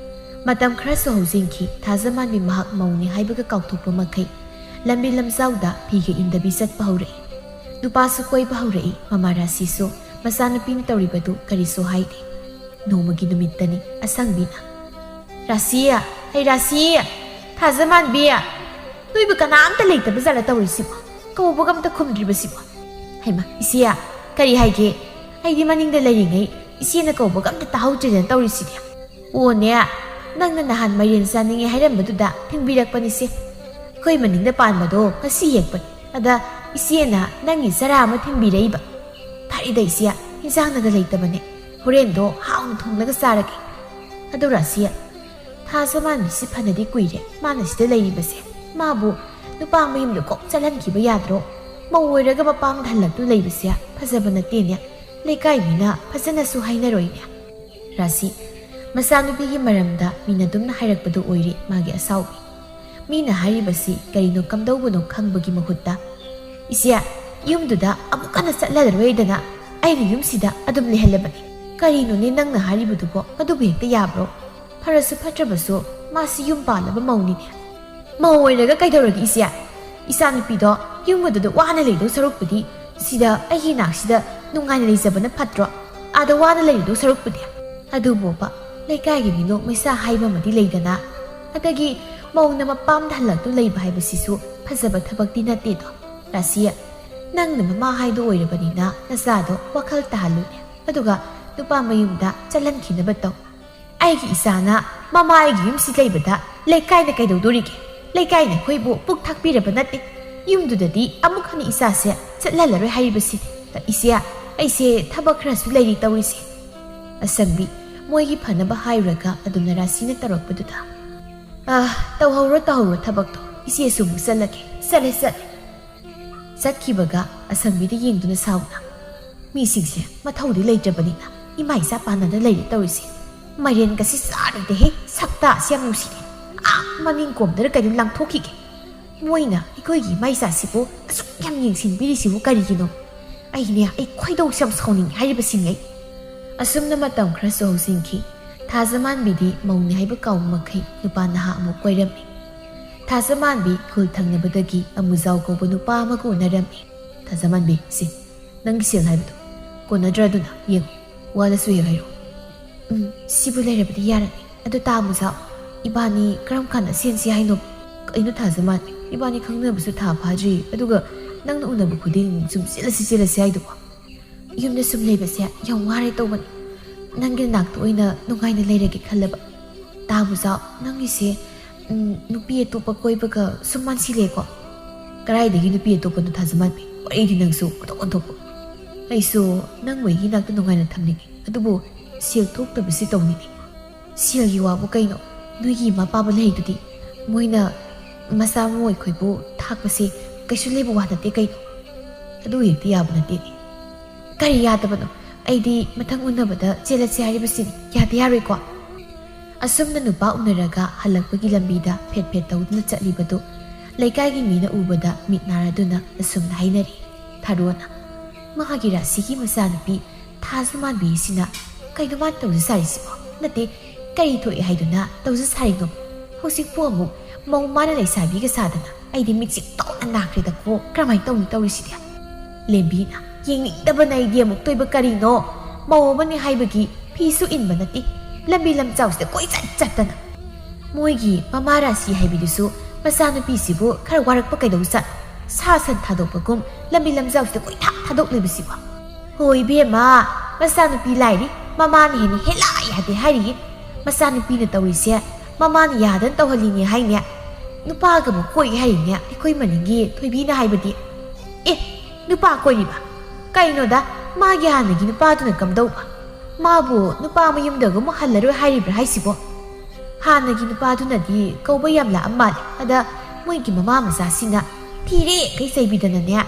ꯃꯇꯝ ꯈꯔꯁꯨ ꯍꯧꯖꯤꯟꯈꯤ꯫ ꯊꯥꯖꯃꯥꯟꯕꯤ ꯃꯍꯥꯛ ꯃꯧꯅꯤ ꯍꯥꯏꯕꯒ ꯀꯥꯎꯊꯣꯛꯄ ꯃꯈꯩ ꯂꯝꯕꯤ ꯂꯝꯖꯥꯎꯗ ꯐꯤꯒ ꯏꯟꯗꯕꯤ ꯆꯠꯄ ꯍꯧꯔꯛꯏ꯫ ꯅꯨꯄꯥꯁꯨ ꯀꯣꯏꯕ ꯍꯧꯔꯛꯏ꯫ ꯃꯃꯥ ꯔꯥꯁꯤꯁꯨ ꯃꯆꯥꯅꯨꯄꯤꯅ ꯇꯧꯔꯤꯕꯗꯨ ꯀꯔꯤꯁꯨ ꯍꯥꯏꯗꯦ꯫ ꯅꯣꯡꯃꯒꯤ ꯅꯨꯃꯤꯠꯇꯅꯤ ꯑꯁꯪꯕꯤꯅ, "ꯔꯥꯁꯤ, ꯑꯩ ꯔꯥꯁꯤ, ꯊꯥꯖꯃꯥꯟꯕꯤ, ꯅꯣꯏꯕꯨ ꯀꯅꯥꯝꯇ ꯂꯩꯇꯕ ꯖꯥꯠꯂ ꯇꯧꯔꯤꯁꯤꯕꯣ? ꯀꯧꯕꯒ ꯑꯝꯇ ꯈꯨꯝꯗ꯭ꯔꯤꯕꯁꯤꯕꯣ? ꯍꯩꯃꯥ, ꯏꯆꯦ, ꯀꯔꯤ ꯍꯥꯏꯒꯦ? ꯑꯩꯗꯤ ꯃꯅꯤꯡꯗ ꯂꯩꯔꯤꯉꯩ ꯏꯆꯦꯅ ꯀꯧꯕꯒ ꯑꯝꯇ ꯇꯥꯍꯧꯗ꯭ꯔꯦꯗꯅ ꯇꯧꯔꯤꯁꯤꯗꯤ꯫ ꯑꯣꯅꯦ, ꯅꯪꯅ ꯅꯍꯥꯟ ꯃꯥꯏꯔꯦꯟ ꯆꯥꯅꯤꯡꯉꯦ ꯍꯥꯏꯔꯝꯕꯗꯨꯗ ꯊꯤꯡꯕꯤꯔꯛꯄꯅꯤꯁꯦ꯫ ꯑꯩꯈꯣꯏ ꯃꯅꯤꯡꯗ ꯄꯥꯟꯕꯗꯣ ꯉꯁꯤ ꯍꯦꯛꯄꯅꯤ꯫ ꯑꯗ ꯏꯆꯦꯅ ꯅꯪꯒꯤ ꯆꯔꯥ ꯑꯃ ꯊꯤꯡꯕꯤꯔꯛꯏꯕ꯫ ꯐꯔꯦꯗ ꯏꯆꯦ, ꯏꯟꯁꯥꯡꯅꯒ ꯂꯩꯇꯕꯅꯦ꯫ ꯍꯣꯔꯦꯟꯗꯣ ꯍꯥꯎꯅ ꯊꯣꯡꯂꯒ ꯆꯥꯔꯒꯦ꯫" ꯑꯗꯨ ꯔꯥꯁꯤ, ꯊꯥꯖꯃꯥꯟꯕꯤꯁꯤ ꯐꯅꯗꯤ ꯀꯨꯏꯔꯦ ꯃꯥꯅ ꯁꯤꯗ ꯂꯩꯔꯤꯕꯁꯦ꯫ ꯃꯥꯕꯨ ꯅꯨꯄꯥ ꯃꯌꯨꯝꯗ ꯀꯣꯛ ꯆꯠꯍꯟꯈꯤꯕ ꯌꯥꯗ꯭ꯔꯣ? ꯃꯧ ꯑꯣꯏꯔꯒ ꯃꯄꯥꯝꯗ ꯍꯜꯂꯛꯇꯨ ꯂꯩꯕꯁꯦ ꯐꯖꯕ ꯅꯠꯇꯦꯅꯦ꯫ ꯂꯩꯀꯥꯏ ꯃꯤꯅ ꯐꯖꯅꯁꯨ ꯍꯥꯏꯅꯔꯣꯏꯅꯦ꯫ ꯔꯥꯁꯤ, ꯃꯆꯥꯅꯨꯄꯤꯒꯤ ꯃꯔꯝꯗ ꯃꯤꯅ ꯑꯗꯨꯝꯅ ꯍꯥꯏꯔꯛꯄꯗꯨ ꯑꯣꯏꯔꯦ ꯃꯥꯒꯤ ꯑꯁꯥꯎꯕꯤ꯫ ꯃꯤꯅ ꯍꯥꯏꯔꯤꯕꯁꯤ ꯀꯔꯤꯅꯣ ꯀꯝꯗꯧꯕꯅꯣ ꯈꯪꯕꯒꯤ ꯃꯍꯨꯠꯇ, "ꯏꯆꯦ, ꯌꯨꯝꯗꯨꯗ ꯑꯃꯨꯛ ꯍꯟꯅ ꯆꯠꯂꯔꯣꯏꯗꯅ ꯑꯩꯅ ꯌꯨꯝꯁꯤꯗ ꯑꯗꯨꯝ ꯂꯩꯍꯜꯂꯕꯅꯤ꯫ ꯀꯔꯤꯅꯣꯅꯦ ꯅꯪꯅ ꯍꯥꯏꯔꯤꯕꯗꯨꯕꯣ? ꯑꯗꯨꯕꯨ ꯍꯦꯛꯇ ꯌꯥꯕ꯭ꯔꯣ? ꯐꯔꯁꯨ ꯐꯠꯇ꯭ꯔꯕꯁꯨ ꯃꯥꯁꯤ ꯌꯨꯝ ꯄꯥꯜꯂꯕ ꯃꯧꯅꯤꯅꯦ꯫" "ꯃꯧ ꯑꯣꯏꯔꯒ ꯀꯩꯗꯧꯔꯒꯦ ꯏꯆꯦ? ꯏꯆꯥꯅꯨꯄꯤꯗꯣ ꯌꯨꯝ ꯑꯗꯨꯗ ꯋꯥꯅ ꯂꯩꯗꯧ ꯁꯔꯨꯛꯄꯨꯗꯤ ꯁꯤꯗ ꯑꯩꯒꯤ ꯏꯅꯥꯛꯁꯤꯗ ꯅꯨꯡꯉꯥꯏꯅ ꯂꯩꯖꯕꯅ ꯐꯠꯇ꯭ꯔꯣ? ꯑꯥꯗ ꯋꯥꯅ ꯂꯩꯔꯨꯗꯧ ꯁꯔꯨꯛꯄꯨꯗꯤ꯫" ꯑꯗꯨꯕꯨꯕ, ꯂꯩꯀꯥꯏꯒꯤ ꯃꯤꯅꯣꯛ ꯃꯩꯁꯥ ꯍꯥꯏꯕ ꯑꯃꯗꯤ ꯂꯩꯗꯅ꯫ ꯑꯗꯒꯤ ꯃꯧꯅ ꯃꯄꯥꯝꯗ ꯍꯜꯂꯛꯇꯨ ꯂꯩꯕ ꯍꯥꯏꯕꯁꯤꯁꯨ ꯐꯖꯕ ꯊꯕꯛꯇꯤ ꯅꯠꯇꯦꯗꯣ꯫ ꯔꯥꯁꯤ, ꯅꯪꯅ ꯃꯃꯥ ꯍꯥꯏꯗꯣ ꯑꯣꯏꯔꯕꯅꯤꯅ ꯅꯆꯥꯗꯣ ꯋꯥꯈꯜ ꯇꯥꯍꯜꯂꯨꯅꯦ꯫ ꯑꯗꯨꯒ ꯅꯨꯄꯥ ꯃꯌꯨꯝꯗ ꯆꯠꯍꯟꯈꯤꯅꯕ ꯇꯧ꯫ ꯑꯩꯒꯤ ꯏꯆꯥꯅ ꯃꯃꯥ ꯑꯩꯒꯤ ꯌꯨꯝꯁꯤ ꯂꯩꯕꯗ ꯂꯩꯀꯥꯏꯅ ꯀꯩꯗꯧꯗꯣꯔꯤꯒꯦ? ꯂꯩꯀꯥꯏꯅ ꯑꯩꯈꯣꯏꯕꯨ ꯄꯨꯛ ꯊꯥꯛꯄꯤꯔꯕ ꯅꯠꯇꯦ꯫ ꯌꯨꯝꯗꯨꯗꯗꯤ ꯑꯃꯨꯛ ꯍꯟꯅ ꯏꯆꯥꯁꯦ ꯆꯠꯍꯜꯂꯔꯣꯏ ꯍꯥꯏꯔꯤꯕꯁꯤ꯫ ꯏꯆꯦ, ꯑꯩꯁꯦ ꯊꯕꯛ ꯈꯔꯁꯨ ꯂꯩꯔꯤ ꯇꯧꯔꯤꯁꯦ꯫ ꯑꯁꯪꯕꯤ, ꯃꯣꯏꯒꯤ ꯐꯅꯕ ꯍꯥꯏꯔꯨꯔꯒ ꯑꯗꯨꯝꯅ ꯔꯥꯁꯤꯅ ꯇꯧꯔꯛꯄꯗꯨꯗ, "ꯑꯥ, ꯇꯧꯍꯧꯔꯣ, ꯇꯧꯍꯧꯔꯣ ꯊꯕꯛꯇꯣ꯫ ꯏꯆꯦꯁꯨ ꯑꯃꯨꯛ ꯆꯠꯂꯒꯦ꯫" ꯆꯠꯂꯦ, ꯆꯠꯂꯦ꯫ ꯆꯠꯈꯤꯕꯒ ꯑꯁꯪꯕꯤꯗ ꯌꯦꯡꯗꯨꯅ ꯁꯥꯎꯅ, "ꯃꯤꯁꯤꯡꯁꯦ ꯃꯊꯧꯗꯤ ꯂꯩꯇ꯭ꯔꯕꯅꯤꯅ ꯏꯃꯥ ꯏꯆꯥ ꯄꯥꯟꯅꯗ ꯂꯩꯔꯦ ꯇꯧꯔꯤꯁꯦ꯫ ꯃꯥꯏꯔꯦꯟꯒꯁꯤ ꯆꯥꯔꯣꯏꯗꯦꯍꯦ, ꯁꯛꯇꯥꯁꯤ ꯌꯥꯝ ꯅꯨꯡꯁꯤꯔꯦ꯫ ꯑꯥ, ꯃꯅꯤꯡ ꯀꯣꯝꯗꯔ ꯀꯩꯅꯣ ꯂꯪꯊꯣꯛꯈꯤꯒꯦ꯫ ꯃꯣꯏꯅ ꯑꯩꯈꯣꯏꯒꯤ ꯏꯃꯥ ꯏꯆꯥꯁꯤꯕꯨ ꯑꯁꯨꯛ ꯌꯥꯝ ꯌꯦꯡꯁꯤꯟꯕꯤꯔꯤꯁꯤꯕꯨ ꯀꯔꯤꯒꯤꯅꯣ? ꯑꯩꯅꯦ, ꯑꯩ ꯈꯣꯏꯗꯧꯁꯦ ꯌꯥꯝ ꯁꯥꯎꯅꯤꯡꯉꯤ ꯍꯥꯏꯔꯤꯕꯁꯤꯅꯤ ꯑꯩ꯫" ꯑꯁꯨꯝꯅ ꯃꯇꯝ ꯈꯔꯁꯨ ꯍꯧꯖꯤꯟꯈꯤ꯫ ꯊꯥꯖꯃꯥꯟꯕꯤꯗꯤ ꯃꯧꯅꯤ ꯍꯥꯏꯕ ꯀꯥꯎꯕ ꯃꯈꯩ ꯅꯨꯄꯥ ꯅꯍꯥ ꯑꯃꯨꯛ ꯀꯣꯏꯔꯝꯃꯤ꯫ ꯊꯥꯖꯃꯥꯟꯕꯤ ꯈꯨꯜ ꯊꯪꯅꯕꯗꯒꯤ ꯑꯃꯨꯖꯥꯎ ꯀꯧꯕ ꯅꯨꯄꯥ ꯑꯃꯒ ꯎꯅꯔꯝꯃꯤ꯫ "ꯊꯥꯖꯃꯥꯟꯕꯤ, ꯁꯤ ꯅꯪꯒꯤ ꯁꯦꯜ ꯍꯥꯏꯕꯗꯣ ꯀꯣꯟꯅꯗ꯭ꯔꯥ? ꯑꯗꯨꯅ ꯌꯦꯡꯉꯨ, ꯋꯥꯗꯁꯨ ꯍꯦꯛ ꯍꯥꯏꯔꯛꯎ꯫" "ꯎꯝ, ꯁꯤꯕꯨ ꯂꯩꯔꯕꯗꯤ ꯌꯥꯔꯅꯤ꯫ ꯑꯗꯨ ꯇꯥ ꯑꯃꯨꯖꯥꯎ, ꯏꯕꯥꯅꯤ ꯀꯔꯝ ꯀꯥꯟꯗ ꯁꯦꯟꯁꯤ ꯍꯥꯏꯅꯣ?" "ꯀꯩꯅꯣ ꯊꯥꯖꯃꯥꯟꯕꯤ, ꯏꯕꯥꯅꯤ ꯈꯪꯅꯕꯁꯨ ꯊꯥ ꯐꯥꯗ꯭ꯔꯤ, ꯑꯗꯨꯒ ꯅꯪꯅ ꯎꯅꯕ ꯈꯨꯗꯤꯡ ꯁꯨꯝ ꯆꯦꯜꯂꯁꯤ ꯆꯦꯜꯂꯁꯤ ꯍꯥꯏꯗꯨꯕꯣ?" "ꯌꯨꯝꯗ ꯁꯨꯝ ꯂꯩꯕꯁꯦ ꯌꯥꯝ ꯋꯥꯔꯦ ꯇꯧꯕꯅꯤ꯫ ꯅꯪꯒꯤ ꯅꯥꯛꯇ ꯑꯣꯏꯅ ꯅꯨꯡꯉꯥꯏꯅ ꯂꯩꯔꯒꯦ ꯈꯜꯂꯕ꯫" "ꯇꯥ ꯑꯃꯨꯖꯥꯎ, ꯅꯪꯒꯤꯁꯦ, ꯎꯝ, ꯅꯨꯄꯤ ꯑꯇꯣꯞꯄ ꯀꯣꯏꯕꯒ ꯁꯨꯝ ꯃꯥꯟꯁꯤꯜꯂꯦꯀꯣ?" "ꯀꯗꯥꯏꯗꯒꯤ ꯅꯨꯄꯤ ꯑꯇꯣꯞꯄꯅꯣ ꯊꯥꯖꯃꯥꯟꯕꯤ? ꯋꯥꯔꯤꯗꯤ ꯅꯪꯁꯨ ꯑꯣꯟꯊꯣꯛ ꯑꯣꯟꯊꯣꯛꯄ꯫ ꯑꯩꯁꯨ ꯅꯪꯕꯨ ꯑꯩꯒꯤ ꯅꯥꯛꯇ ꯅꯨꯡꯉꯥꯏꯅ ꯊꯝꯅꯤꯡꯉꯤ, ꯑꯗꯨꯕꯨ ꯁꯦꯜ ꯊꯣꯛꯇꯕꯁꯤ ꯇꯧꯅꯤꯡꯉꯤ꯫" "ꯁꯦꯜꯒꯤ ꯋꯥꯕꯨ ꯀꯩꯅꯣ? ꯅꯣꯏꯒꯤ ꯏꯃꯥ ꯄꯥꯕ ꯂꯩꯗꯨꯗꯤ꯫ ꯃꯣꯏꯅ ꯃꯆꯥ ꯃꯎ ꯑꯩꯈꯣꯏꯕꯨ ꯊꯥꯛꯄꯁꯦ ꯀꯩꯁꯨ ꯂꯩꯕ ꯋꯥ ꯅꯠꯇꯦ ꯀꯩꯅꯣ꯫ ꯑꯗꯨ ꯍꯦꯛꯇ ꯌꯥꯕ ꯅꯠꯇꯦꯅꯦ꯫ ꯀꯔꯤ ꯌꯥꯗꯕꯅꯣ? ꯑꯩꯗꯤ ꯃꯊꯪ ꯎꯅꯕꯗ ꯆꯦꯜꯂꯁꯤ ꯍꯥꯏꯔꯤꯕꯁꯤꯅꯤ꯫ ꯌꯥꯗ ꯌꯥꯔꯣꯏꯀꯣ?" ꯑꯁꯨꯝꯅ ꯅꯨꯄꯥ ꯎꯅꯔꯒ ꯍꯜꯂꯛꯄꯒꯤ ꯂꯝꯕꯤꯗ ꯐꯦꯠ ꯐꯦꯠ ꯇꯧꯗꯨꯅ ꯆꯠꯂꯤꯕꯗꯨ ꯂꯩꯀꯥꯏꯒꯤ ꯃꯤꯅ ꯎꯕꯗ ꯃꯤꯠ ꯅꯥꯔꯗꯨꯅ ꯑꯁꯨꯝꯅ ꯍꯥꯏꯅꯔꯤ꯫ ꯊꯥꯔꯣꯅ, "ꯃꯥꯒꯤ ꯔꯥꯁꯤꯒꯤ ꯃꯆꯥꯅꯨꯄꯤ ꯊꯥꯖ ꯃꯥꯟꯕꯤ ꯑꯁꯤꯅ ꯀꯩꯅꯣ ꯃꯥꯅ ꯇꯧꯖ ꯁꯥꯔꯤꯁꯤꯕꯣ? ꯅꯠꯇꯦ, ꯀꯔꯤ ꯊꯣꯛꯑꯦ ꯍꯥꯏꯗꯨꯅ ꯇꯧꯖ ꯁꯥꯔꯤꯅꯣ? ꯍꯧꯖꯤꯛꯄꯨ ꯑꯃꯨꯛ ꯃꯧ ꯃꯥꯅ ꯂꯩꯁꯥꯕꯤꯒ ꯁꯥꯗꯅ ꯑꯩꯗꯤ ꯃꯤꯠꯁꯤ ꯇꯣꯛꯅ ꯅꯥꯈ꯭ꯔꯦꯗꯀꯣ꯫ ꯀꯔꯝꯍꯥꯏꯅ ꯇꯧꯅꯤ ꯇꯧꯔꯤꯁꯤꯗꯤ?" ꯂꯦꯝꯕꯤꯅ, "ꯌꯦꯡꯅꯤꯡꯗꯕꯅ ꯑꯩꯗꯤ ꯑꯃꯨꯛꯇꯣꯏꯕ ꯀꯔꯤꯅꯣ? ꯃꯧ ꯑꯃꯅꯤ ꯍꯥꯏꯕꯒꯤ ꯐꯤꯁꯨ ꯏꯟꯕ ꯅꯠꯇꯦ, ꯂꯝꯕꯤ ꯂꯝꯖꯥꯎꯁꯤꯗ ꯀꯣꯏꯆꯠ ꯆꯠꯇꯅ꯫ ꯃꯣꯏꯒꯤ ꯃꯃꯥ ꯔꯥꯁꯤ ꯍꯥꯏꯕꯤꯗꯨꯁꯨ ꯃꯆꯥꯅꯨꯄꯤꯁꯤꯕꯨ ꯈꯔ ꯋꯥꯔꯛꯄ ꯀꯩꯗꯧꯖꯥꯠꯅꯣ? ꯁꯥ ꯁꯟ ꯊꯥꯗꯣꯛꯄꯒꯨꯝ ꯂꯝꯕꯤ ꯂꯝꯖꯥꯎꯁꯤꯗ ꯀꯣꯏꯊꯥ ꯊꯥꯗꯣꯛꯂꯤꯕꯁꯤꯕꯣ?" "ꯍꯣꯏ ꯏꯕꯦꯝꯃ, ꯃꯆꯥꯅꯨꯄꯤ ꯂꯥꯏꯔꯤ, ꯃꯃꯥꯅ ꯍꯦꯟꯅ ꯍꯦꯜꯂꯥ ꯌꯥꯗꯦ ꯍꯥꯏꯔꯤꯌꯦ꯫ ꯃꯆꯥꯅꯨꯄꯤꯅ ꯇꯧꯔꯤꯁꯦ ꯃꯃꯥꯅ ꯌꯥꯗꯅ ꯇꯧꯍꯜꯂꯤꯅꯦ ꯍꯥꯏꯅꯦ꯫ ꯅꯨꯄꯥꯒ ꯑꯃꯨꯛ ꯀꯣꯏ ꯍꯥꯏꯔꯤꯅꯦ ꯑꯩꯈꯣꯏ ꯃꯅꯤꯡꯒꯤ ꯊꯣꯏꯕꯤꯅ ꯍꯥꯏꯕꯗꯤ꯫ ꯑꯦ, ꯅꯨꯄꯥ ꯀꯣꯏꯔꯤꯕ? ꯀꯩꯅꯣꯗ, ꯃꯥꯒꯤ ꯍꯥꯟꯅꯒꯤ ꯅꯨꯄꯥꯗꯨꯅ ꯀꯝꯗꯧꯕ? ꯃꯥꯕꯨ ꯅꯨꯄꯥ ꯃꯌꯨꯝꯗꯒ ꯑꯃꯨꯛ ꯍꯜꯂꯔꯣꯏ ꯍꯥꯏꯔꯤꯕ꯭ꯔꯥ ꯍꯥꯏꯁꯤꯕꯣ?" ꯍꯥꯟꯅꯒꯤ ꯅꯨꯄꯥꯗꯨꯅꯗꯤ ꯀꯧꯕ ꯌꯥꯝ ꯂꯥꯛꯑꯝ ꯃꯥꯜꯂꯦ꯫ ꯑꯗ ꯃꯣꯏꯒꯤ ꯃꯃꯥ ꯃꯆꯥꯁꯤꯡꯅ ꯊꯤꯔꯦ ꯀꯩ ꯆꯩꯕꯤꯗꯅꯅꯦ,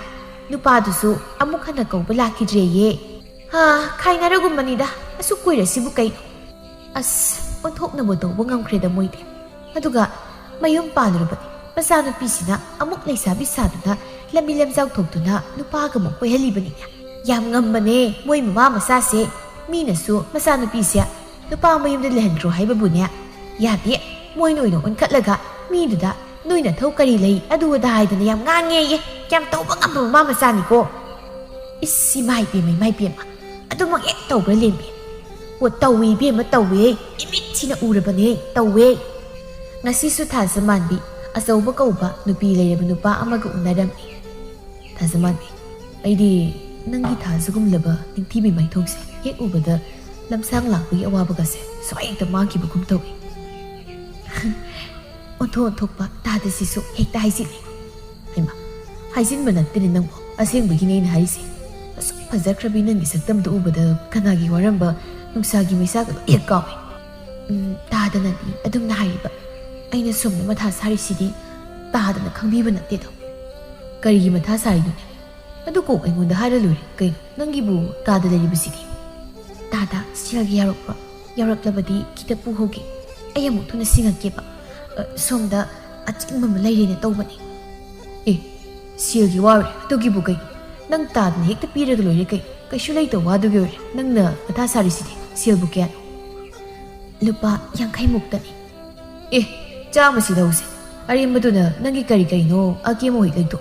ꯅꯨꯄꯥꯗꯨꯁꯨ ꯑꯃꯨꯛ ꯍꯟꯅ ꯀꯧꯕ ꯂꯥꯛꯈꯤꯗ꯭ꯔꯦꯌꯦ꯫ ꯍꯥ, ꯈꯥꯏꯅꯔꯒꯨꯝꯕꯅꯤꯗ꯫ ꯑꯁꯨꯛ ꯀꯨꯏꯔꯁꯤꯕꯨ ꯀꯩꯅꯣ? ꯑꯁ, ꯑꯣꯟꯊꯣꯛꯅꯕ ꯇꯧꯕ ꯉꯝꯈ꯭ꯔꯦꯗ ꯃꯣꯏꯗꯤ꯫ ꯑꯗꯨꯒ ꯃꯌꯨꯝ ꯄꯥꯜꯂꯨꯔꯕꯅꯤ꯫ ꯃꯆꯥꯅꯨꯄꯤꯁꯤꯅ ꯑꯃꯨꯛ ꯂꯩꯁꯥꯕꯤ ꯁꯥꯗꯨꯅ ꯂꯝꯕꯤ ꯂꯝꯖꯥꯎ ꯊꯣꯛꯇꯨꯅ ꯅꯨꯄꯥꯒ ꯑꯃꯨꯛ ꯀꯣꯏꯍꯜꯂꯤꯕꯅꯤꯅꯦ꯫ ꯌꯥꯝ ꯉꯝꯕꯅꯦ ꯃꯣꯏ ꯃꯃꯥ ꯃꯆꯥꯁꯦ꯫ ꯃꯤꯅꯁꯨ ꯃꯆꯥꯅꯨꯄꯤꯁꯦ ꯅꯨꯄꯥ ꯃꯌꯨꯝꯗ ꯂꯩꯍꯟꯈ꯭ꯔꯣ ꯍꯥꯏꯕꯕꯨꯅꯦ, ꯌꯥꯗꯦ꯫ ꯃꯣꯏꯅ ꯑꯣꯏꯅ ꯑꯣꯟꯈꯠꯂꯒ ꯃꯤꯗꯨꯗ "ꯅꯣꯏ ꯅꯊꯧ ꯀꯔꯤ ꯂꯩ?" ꯑꯗꯨ ꯑꯗꯥ ꯍꯥꯏꯗꯅ ꯌꯥꯝ ꯉꯥꯡꯉꯦꯌꯦ꯫ ꯌꯥꯝ ꯇꯧꯕ ꯉꯝꯕ ꯃꯃꯥ ꯃꯆꯥꯅꯤꯀꯣ꯫ ꯏꯁ, ꯏꯃꯥ ꯏꯄꯦꯝꯃ, ꯏꯃꯥ ꯏꯄꯦꯝꯃ꯫ ꯑꯗꯨꯃꯛ ꯍꯦꯛ ꯇꯧꯕ꯭ꯔꯥ ꯂꯦꯝꯕꯤ? ꯑꯣ, ꯇꯧꯏ ꯏꯕꯦꯝꯃ, ꯇꯧꯏ꯫ ꯏꯃꯤꯠꯁꯤꯅ ꯎꯔꯕꯅꯦ, ꯇꯧꯋꯦ꯫ ꯉꯁꯤꯁꯨ ꯊꯥꯖ ꯃꯥꯟꯕꯤ ꯑꯆꯧꯕ ꯀꯧꯕ ꯅꯨꯄꯤ ꯂꯩꯔꯕ ꯅꯨꯄꯥ ꯑꯃꯒ ꯎꯅꯔꯝꯃꯤ꯫ ꯊꯥꯖ ꯃꯥꯟꯕꯤ, ꯑꯩꯗꯤ ꯅꯪꯒꯤ ꯊꯥꯖꯒꯨꯝꯂꯕ ꯅꯤꯡꯊꯤꯕꯤ ꯃꯥꯏꯊꯣꯡꯁꯦ ꯍꯦꯛ ꯎꯕꯗ ꯂꯝꯁꯥꯡ ꯂꯥꯛꯄꯒꯤ ꯑꯋꯥꯕꯒꯁꯦ ꯁ꯭ꯋꯥꯏ ꯍꯦꯛꯇ ꯃꯥꯡꯈꯤꯕꯒꯨꯝ ꯇꯧꯏ꯫ ꯑꯣꯟꯊꯣꯛ ꯑꯣꯟꯊꯣꯛꯄ ꯇꯥꯗ ꯁꯤꯁꯨ ꯍꯦꯛꯇ ꯍꯥꯏꯖꯤꯜꯂꯤ꯫ ꯍꯩꯃꯥ, ꯍꯥꯏꯖꯤꯟꯕ ꯅꯠꯇꯦꯅꯦ ꯅꯪꯕꯨ, ꯑꯁꯦꯡꯕꯒꯤꯅꯦ ꯑꯩꯅ ꯍꯥꯏꯔꯤꯁꯦ꯫ ꯑꯁꯨꯛ ꯐꯖꯈ꯭ꯔꯕꯤ ꯅꯪꯒꯤ ꯁꯛꯇꯝꯗꯨ ꯎꯕꯗ ꯀꯅꯥꯒꯤ ꯋꯥꯔꯝꯕ ꯅꯨꯡꯁꯥꯒꯤ ꯃꯩꯁꯥꯒꯗꯣ ꯍꯦꯛ ꯀꯥꯎꯏ꯫ ꯎꯝ, ꯇꯥꯗꯅꯗꯤ ꯑꯗꯨꯝꯅ ꯍꯥꯏꯔꯤꯕ꯫ ꯑꯩꯅ ꯁꯣꯝꯗ ꯃꯊꯥ ꯁꯥꯔꯤꯁꯤꯗꯤ ꯇꯥꯗꯅ ꯈꯪꯕꯤꯕ ꯅꯠꯇꯦꯗꯣ꯫ ꯀꯔꯤꯒꯤ ꯃꯊꯥ ꯁꯥꯔꯤꯅꯣꯅꯦ? ꯑꯗꯨ ꯀꯣꯛ ꯑꯩꯉꯣꯟꯗ ꯍꯥꯏꯔ ꯂꯣꯏꯔꯦ ꯀꯩꯅꯣ? ꯅꯪꯒꯤꯕꯨ ꯇꯥꯗ ꯂꯩꯔꯤꯕꯁꯤꯗꯤ? ꯇꯥꯗ, ꯁꯦꯜꯒꯤ ꯌꯥꯎꯔꯛꯄ꯭ꯔꯣ? ꯌꯥꯎꯔꯛꯂꯕꯗꯤ ꯈꯤꯇ ꯄꯨꯍꯧꯒꯦ꯫ ꯑꯩ ꯑꯃꯨꯛ ꯊꯨꯅ ꯁꯤꯡꯉꯛꯀꯦꯕ꯫ ꯑ, ꯁꯣꯝꯗ ꯑꯆꯤꯟꯕ ꯑꯃ ꯂꯩꯔꯦꯅ ꯇꯧꯕꯅꯤ꯫ ꯑꯦ, ꯁꯦꯜꯒꯤ ꯋꯥꯔꯦ ꯑꯗꯨꯒꯤꯕꯨ ꯀꯩꯅꯣ? ꯅꯪ ꯇꯥꯗꯅ ꯍꯦꯛꯇ ꯄꯤꯔꯒ ꯂꯣꯏꯔꯦ ꯀꯩꯅꯣ? ꯀꯩꯁꯨ ꯂꯩꯇꯕ ꯋꯥꯗꯨꯒꯤ ꯑꯣꯏꯔꯦ ꯅꯪꯅ ꯃꯊꯥ ꯁꯥꯔꯤꯁꯤꯗꯤ꯫ ꯁꯦꯜꯕꯨ ꯀꯌꯥꯅꯣ? ꯂꯨꯄꯥ ꯌꯥꯡꯈꯩ ꯃꯨꯛꯇꯅꯤ꯫ ꯑꯦ, ꯆꯥꯝꯃꯁꯤ ꯂꯧꯁꯦ꯫ ꯑꯔꯦꯝꯕꯗꯨꯅ ꯅꯪꯒꯤ ꯀꯔꯤ ꯀꯔꯤꯅꯣ ꯑꯀꯦꯝ ꯑꯍꯣꯏ ꯂꯩꯗꯣ꯫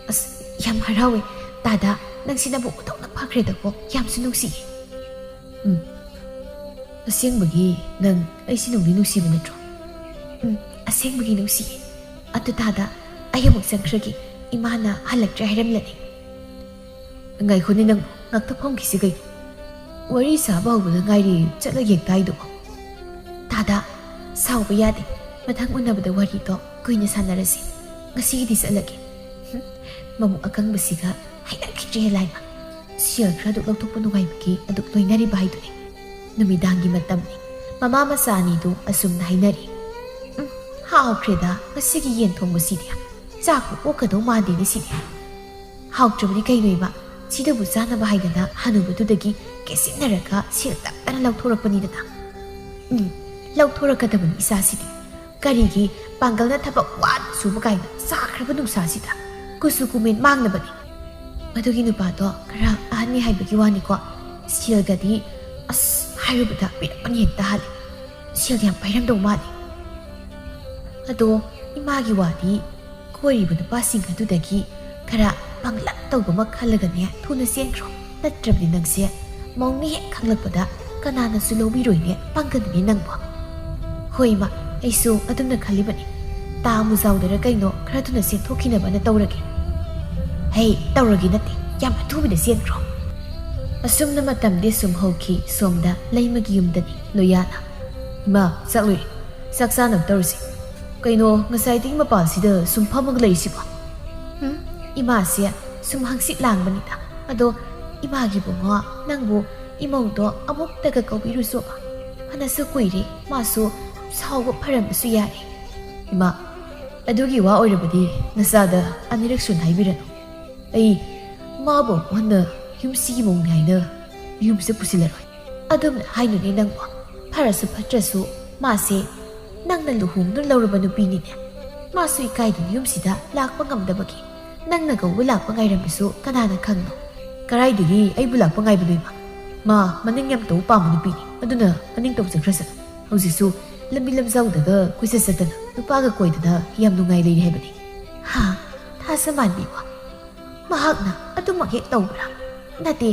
ꯑꯁ, ꯌꯥꯝ ꯍꯔꯥꯎꯋꯦ꯫ ꯇꯥꯗ, ꯅꯪꯁꯤꯅꯕꯨ ꯑꯣꯟꯊꯣꯛꯅ ꯐꯈ꯭ꯔꯦꯗꯀꯣ꯫ ꯌꯥꯝꯁꯨ ꯅꯨꯡꯁꯤꯌꯦ꯫ ꯎꯝ꯫ ꯑꯁꯦꯡꯕꯒꯤ ꯅꯪ ꯑꯩꯁꯤ ꯅꯨꯡꯗꯤ ꯅꯨꯡꯁꯤꯕ ꯅꯠꯇ꯭ꯔꯣ? ꯎꯝ, ꯑꯁꯦꯡꯕꯒꯤ ꯅꯨꯡꯁꯤꯌꯦ꯫ ꯑꯗꯨ ꯇꯥꯗ, ꯑꯩ ꯑꯃꯨꯛ ꯆꯪꯈ꯭ꯔꯒꯦ꯫ ꯏꯃꯥꯅ ꯍꯜꯂꯛꯇ꯭ꯔꯦ ꯍꯥꯏꯔꯝꯂꯅꯤ꯫ ꯉꯥꯏꯈꯣꯅꯦ ꯅꯪ, ꯉꯥꯛꯇ ꯐꯝꯈꯤꯁꯤ ꯀꯩꯅꯣ? ꯋꯥꯔꯤ ꯁꯥꯕ ꯍꯧꯕꯗ ꯉꯥꯏꯔꯤ ꯆꯠꯂꯒꯦ ꯍꯦꯛꯇ ꯍꯥꯏꯗꯨꯕꯣ꯫ ꯇꯥꯗ, ꯁꯥꯎꯕ ꯌꯥꯗꯦ꯫ ꯃꯊꯪ ꯎꯅꯕꯗ ꯋꯥꯔꯤꯗꯣ ꯀꯨꯏꯅ ꯁꯥꯟꯅꯔꯁꯤ꯫ ꯉꯁꯤꯒꯤꯗꯤ ꯆꯠꯂꯒꯦ꯫ ꯍꯨꯝ, ꯃꯕꯨꯛ ꯑꯀꯪꯕꯁꯤꯒ ꯍꯩꯅꯈꯤꯗ꯭ꯔꯦ ꯂꯥꯏꯃ꯫ ꯁꯦꯜ ꯈꯔ ꯑꯗꯨꯛ ꯂꯧꯊꯣꯛꯄ ꯅꯨꯡꯉꯥꯏꯕꯒꯤ ꯑꯗꯨꯛ ꯂꯣꯏꯅꯔꯤꯕ ꯍꯥꯏꯗꯨꯅꯤ꯫ ꯅꯨꯃꯤꯗꯥꯡꯒꯤ ꯃꯇꯝꯅꯤ꯫ ꯃꯃꯥ ꯃꯆꯥ ꯑꯅꯤꯗꯨ ꯑꯁꯨꯝꯅ ꯍꯥꯏꯅꯔꯤ꯫ ꯎꯝ, ꯍꯥꯎꯈ꯭ꯔꯦꯗ ꯉꯁꯤꯒꯤ ꯌꯦꯟ ꯊꯣꯡꯕꯁꯤꯗꯤ꯫ ꯆꯥꯛꯄꯨ ꯑꯣꯛꯀꯗꯧ ꯃꯥꯟꯗꯦꯅꯦ ꯁꯤꯗꯤ꯫ ꯍꯥꯎꯇ꯭ꯔꯕꯗꯤ ꯀꯩꯅꯣ ꯏꯃꯥ? ꯁꯤꯗꯕꯨ ꯆꯥꯅꯕ ꯍꯥꯏꯗꯅ ꯍꯅꯨꯕꯗꯨꯗꯒꯤ ꯀꯦꯠꯁꯤꯟꯅꯔꯒ ꯁꯦꯜ ꯇꯞꯇꯅ ꯂꯧꯊꯣꯔꯛꯄꯅꯤꯗꯅ꯫ ꯎꯝ, ꯂꯧꯊꯣꯔꯛꯀꯗꯕꯅꯤ ꯏꯆꯥꯁꯤꯗꯤ꯫ ꯀꯔꯤꯒꯤ ꯄꯥꯡꯒꯜꯅ ꯊꯕꯛ ꯋꯥꯅ ꯁꯨꯕ ꯀꯥꯏꯅ ꯁꯥꯈ꯭ꯔꯕ ꯅꯨꯡꯁꯥꯁꯤꯗ ꯀꯨꯆꯨ ꯀꯨꯃꯦꯟ ꯃꯥꯡꯅꯕꯅꯤ꯫ ꯃꯗꯨꯒꯤ ꯅꯨꯄꯥꯗꯣ ꯈꯔ ꯑꯍꯟꯅꯤ ꯍꯥꯏꯕꯒꯤ ꯋꯥꯅꯤꯀꯣ꯫ ꯁꯦꯜꯒꯗꯤ ꯑꯁ ꯍꯥꯏꯔꯨꯕꯗ ꯄꯤꯔꯛꯄꯅ ꯍꯦꯛꯇ ꯍꯥꯜꯂꯤ꯫ ꯁꯦꯜ ꯌꯥꯝ ꯄꯥꯏꯔꯝꯗꯧ ꯃꯥꯜꯂꯤ꯫ ꯑꯗꯣ ꯏꯃꯥꯒꯤ ꯋꯥꯗꯤ ꯀꯣꯏꯔꯤꯕ ꯅꯨꯄꯥꯁꯤꯡ ꯑꯗꯨꯗꯒꯤ ꯈꯔ ꯄꯪꯂꯞ ꯇꯧꯕ ꯑꯃ ꯈꯜꯂꯒꯅꯦ ꯊꯨꯅ ꯆꯦꯟꯈ꯭ꯔꯣ꯫ ꯅꯠꯇ꯭ꯔꯕꯗꯤ ꯅꯪꯁꯦ ꯃꯧꯅꯤ ꯍꯦꯛ ꯈꯪꯂꯛꯄꯗ ꯀꯅꯥꯅꯁꯨ ꯂꯧꯕꯤꯔꯣꯏꯅꯦ ꯄꯥꯡꯒꯜꯅꯤ ꯅꯪꯕꯣ꯫ ꯍꯣꯏ ꯏꯃꯥ, ꯑꯩꯁꯨ ꯑꯗꯨꯝꯅ ꯈꯜꯂꯤꯕꯅꯤ꯫ ꯇꯥ ꯃꯨꯖꯥꯎꯗꯔ ꯀꯩꯅꯣ ꯈꯔ ꯊꯨꯅ ꯆꯦꯟꯊꯣꯛꯈꯤꯅꯕꯅ ꯇꯧꯔꯒꯦ꯫ ꯍꯩ, ꯇꯧꯔꯒꯦ ꯅꯠꯇꯦ, ꯌꯥꯝ ꯑꯊꯨꯕꯤꯗ ꯆꯦꯟꯈ꯭ꯔꯣ꯫ ꯑꯁꯨꯝꯅ ꯃꯇꯝꯗꯤ ꯁꯨꯝ ꯍꯧꯈꯤ꯫ ꯁꯣꯝꯗ ꯂꯩꯃꯒꯤ ꯌꯨꯝꯗꯅꯤ ꯂꯣꯌꯥꯅ꯫ ꯏꯃꯥ, ꯆꯥꯛ ꯂꯣꯏꯔꯦ꯫ ꯆꯥꯛ ꯆꯥꯅꯕ ꯇꯧꯔꯁꯤ꯫ ꯀꯩꯅꯣ, ꯉꯁꯥꯏꯗꯒꯤ ꯃꯄꯥꯟꯁꯤꯗ ꯁꯨꯝ ꯐꯝꯃꯒ ꯂꯩꯔꯤꯁꯤꯕꯣ? ꯍꯨꯝ, ꯏꯃꯥꯁꯦ ꯁꯨꯝ ꯍꯪꯆꯤꯠ ꯂꯥꯡꯕꯅꯤꯗ꯫ ꯑꯗꯣ ꯏꯃꯥꯒꯤ ꯕꯨꯡꯉꯣ, ꯅꯪꯕꯨ ꯏꯃꯧꯗꯣ ꯑꯃꯨꯛꯇꯒ ꯀꯧꯕꯤꯔꯨꯁꯣꯕ꯫ ꯐꯅꯁꯨ ꯀꯨꯏꯔꯦ, ꯃꯥꯁꯨ ꯁꯥꯎꯕ ꯐꯔꯝꯕꯁꯨ ꯌꯥꯏ꯫ ꯏꯃꯥ, ꯑꯗꯨꯒꯤ ꯋꯥ ꯑꯣꯏꯔꯕꯗꯤ ꯅꯆꯥꯗ ꯑꯅꯤꯔꯛ ꯁꯨꯅ ꯍꯥꯏꯕꯤꯔꯅꯨ꯫ ꯑꯩ ꯃꯥꯕꯨ ꯑꯃꯨꯛ ꯍꯟꯅ ꯌꯨꯝꯁꯤꯒꯤ ꯃꯧꯅꯤ ꯍꯥꯏꯅ ꯌꯨꯝꯁꯤꯗ ꯄꯨꯁꯤꯜꯂꯔꯣꯏ꯫ ꯑꯗꯨꯝꯅ ꯍꯥꯏꯅꯨꯅꯦ ꯅꯪꯕꯨ꯫ ꯐꯔꯁꯨ ꯐꯠꯇ꯭ꯔꯁꯨ ꯃꯥꯁꯦ ꯅꯪꯅ ꯂꯨꯍꯣꯡꯗꯨꯅ ꯂꯧꯔꯕ ꯅꯨꯄꯤꯅꯤꯅꯦ꯫ ꯃꯥꯁꯨ ꯏꯀꯥꯏꯗꯨꯅ ꯌꯨꯝꯁꯤꯗ ꯂꯥꯛꯄ ꯉꯝꯗꯕꯒꯤ ꯅꯪꯅ ꯀꯧꯕ ꯂꯥꯛꯄ ꯉꯥꯏꯔꯝꯕꯁꯨ ꯀꯅꯥꯅ ꯈꯪꯅꯣ? ꯀꯔꯥꯏꯗꯒꯤ ꯑꯩꯕꯨ ꯂꯥꯛꯄ ꯉꯥꯏꯕꯅꯣ ꯏꯃꯥ? ꯃꯥ ꯃꯅꯤꯡ ꯌꯥꯝ ꯇꯧꯕ ꯄꯥꯝꯕ ꯅꯨꯄꯤꯅꯤ, ꯑꯗꯨꯅ ꯃꯅꯤꯡ ꯇꯧꯖꯈ꯭ꯔꯁꯅꯨ꯫ ꯍꯧꯖꯤꯛꯁꯨ ꯂꯝꯕꯤ ꯂꯝꯖꯥꯎꯗꯒ ꯀꯣꯏꯆꯠ ꯆꯠꯇꯅ ꯅꯨꯄꯥꯒ ꯀꯣꯏꯗꯅ ꯌꯥꯝ ꯅꯨꯡꯉꯥꯏ ꯂꯩꯔꯤ ꯍꯥꯏꯕꯅꯤ꯫ ꯍꯥ? ꯊꯥꯖꯃꯥꯟꯕꯤꯕꯣ? ꯃꯍꯥꯛꯅ ꯑꯗꯨꯃꯛ ꯍꯦꯛ ꯇꯧꯕ꯭ꯔꯥ? ꯅꯠꯇꯦ,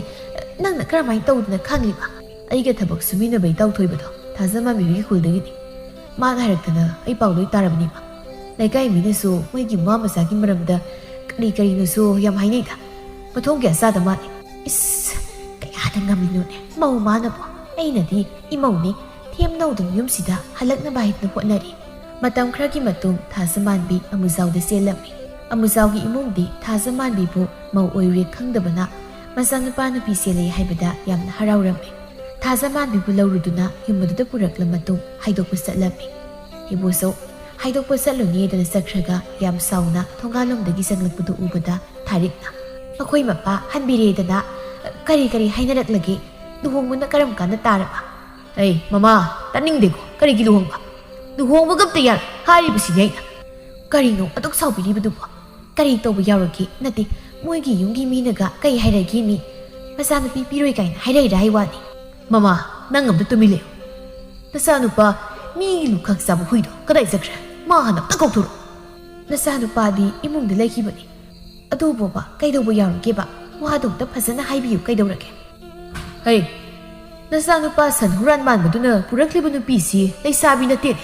ꯅꯪꯅ ꯀꯔꯝꯍꯥꯏꯅ ꯇꯧꯗꯅ ꯈꯪꯂꯤꯕ? ꯑꯩꯒ ꯊꯕꯛ ꯁꯨꯃꯤꯟꯅꯕ ꯏꯇꯥꯎ ꯊꯣꯏꯕꯗꯣ ꯊꯥꯖꯃꯥꯟꯕꯤꯒꯤ ꯈꯨꯜꯗꯒꯤꯅꯤ꯫ ꯃꯥꯅ ꯍꯥꯏꯔꯛꯇꯅ ꯑꯩ ꯄꯥꯎ ꯂꯣꯏ ꯇꯥꯔꯕꯅꯤꯃ꯫ ꯂꯩꯀꯥꯏ ꯃꯤꯅꯁꯨ ꯃꯣꯏꯒꯤ ꯃꯃꯥ ꯃꯆꯥꯒꯤ ꯃꯔꯝꯗ ꯀꯔꯤ ꯀꯔꯤꯅꯣꯁꯨ ꯌꯥꯝ ꯍꯥꯏꯅꯩꯗ꯫ ꯃꯊꯣꯡ ꯀꯌꯥ ꯆꯥꯗ ꯃꯥꯜꯂꯤ꯫ ꯏꯁ, ꯀꯌꯥꯗ ꯉꯝꯂꯤꯅꯣꯅꯦ ꯃꯧ ꯃꯥꯅꯕꯣ? ꯑꯩꯅꯗꯤ ꯏꯃꯧꯅꯤ, ꯊꯦꯝꯅꯧꯗꯨꯅ ꯌꯨꯝꯁꯤꯗ ꯍꯜꯂꯛꯅꯕ ꯍꯥꯏꯗꯨꯅ ꯍꯣꯠꯅꯔꯤ꯫ ꯃꯇꯝ ꯈꯔꯒꯤ ꯃꯇꯨꯡ ꯊꯥꯖꯃꯥꯟꯕꯤ ꯑꯃꯨꯖꯥꯎꯗ ꯆꯦꯜꯂꯝꯃꯤ꯫ ꯑꯃꯨꯖꯥꯎꯒꯤ ꯏꯃꯨꯡꯗꯤ ꯊꯥꯖꯃꯥꯟꯕꯤꯕꯨ ꯃꯧ ꯑꯣꯏꯔꯦ ꯈꯪꯗꯕꯅ ꯃꯆꯥꯅꯨꯄꯥ ꯅꯨꯄꯤ ꯆꯦꯜꯂꯦ ꯍꯥꯏꯕꯗ ꯌꯥꯝꯅ ꯍꯔꯥꯎꯔꯝꯃꯤ꯫ ꯊꯥꯖꯃꯥꯟꯕꯤꯕꯨ ꯂꯧꯔꯨꯗꯨꯅ ꯌꯨꯝ ꯑꯗꯨꯗ ꯄꯨꯔꯛꯂ ꯃꯇꯨꯡ ꯍꯥꯏꯗꯣꯛꯄ ꯆꯠꯂꯝꯃꯤ꯫ ꯏꯕꯣꯆꯧ, ꯍꯥꯏꯗꯣꯛꯄ ꯆꯠꯂꯨꯅꯦꯗꯅ ꯆꯠꯈ꯭ꯔꯒ ꯌꯥꯝ ꯁꯥꯎꯅ ꯊꯣꯡꯒꯥꯜꯂꯣꯝꯗꯒꯤ ꯆꯪꯂꯛꯄꯗꯨ ꯎꯕꯗ ꯊꯥꯔꯤꯛꯅ, "ꯃꯈꯣꯏ ꯃꯄꯥ ꯍꯟꯕꯤꯔꯦꯗꯅ ꯀꯔꯤ ꯀꯔꯤ ꯍꯥꯏꯅꯔꯛꯂꯒꯦ? ꯂꯨꯍꯣꯡꯕꯅ ꯀꯔꯝ ꯀꯥꯟꯗ ꯇꯥꯔꯕ?" "ꯑꯩ, ꯃꯃꯥ, ꯇꯥꯅꯤꯡꯗꯦꯀꯣ꯫ ꯀꯔꯤꯒꯤ ꯂꯨꯍꯣꯡꯕ? ꯂꯨꯍꯣꯡꯕꯒ ꯑꯝꯇ ꯌꯥꯔꯣꯏ ꯍꯥꯏꯔꯤꯕꯁꯤꯅꯤ ꯑꯩꯅ꯫ ꯀꯔꯤꯅꯣ ꯑꯗꯨꯛ ꯁꯥꯎꯕꯤꯔꯤꯕꯗꯨꯕꯣ? ꯀꯔꯤ ꯇꯧꯕ ꯌꯥꯎꯔꯒꯦ? ꯅꯠꯇꯦ, ꯃꯣꯏꯒꯤ ꯌꯨꯝꯒꯤ ꯃꯤꯅꯒ ꯀꯩ ꯍꯥꯏꯔꯒꯦ ꯃꯤ? ꯃꯆꯥꯅꯨꯄꯤ ꯄꯤꯔꯣꯏ ꯀꯥꯏꯅ ꯍꯥꯏꯔꯛꯏꯔꯥ ꯍꯥꯏ ꯋꯥꯅꯤ?" "ꯃꯃꯥ, ꯅꯪ ꯑꯝꯇ ꯇꯨꯃꯤꯟ ꯂꯩꯌꯨ꯫ ꯅꯆꯥꯅꯨꯄꯥ ꯃꯤꯒꯤ ꯂꯨꯈꯥꯛ ꯆꯥꯕ ꯍꯨꯏꯗꯣ ꯀꯗꯥꯏ ꯆꯠꯈ꯭ꯔꯦ? ꯃꯥ ꯍꯥꯟꯅ ꯑꯝꯇ ꯀꯧꯊꯣꯔꯛꯎ꯫" "ꯅꯆꯥꯅꯨꯄꯥꯗꯤ ꯏꯃꯨꯡꯗ ꯂꯩꯈꯤꯕꯅꯤ꯫ ꯑꯗꯨꯕꯨꯕ ꯀꯩꯗꯧꯕ ꯌꯥꯎꯔꯒꯦꯕ? ꯋꯥꯗꯣ ꯑꯝꯇ ꯐꯖꯅ ꯍꯥꯏꯕꯤꯌꯨ ꯀꯩꯗꯧꯔꯒꯦ?" "ꯍꯩ, ꯅꯆꯥꯅꯨꯄꯥ ꯁꯟ ꯍꯨꯔꯥꯟ ꯃꯥꯟꯕꯗꯨꯅ ꯄꯨꯔꯛꯂꯤꯕ ꯅꯨꯄꯤꯁꯤ ꯂꯩꯁꯥꯕꯤ ꯅꯠꯇꯦꯅꯦ꯫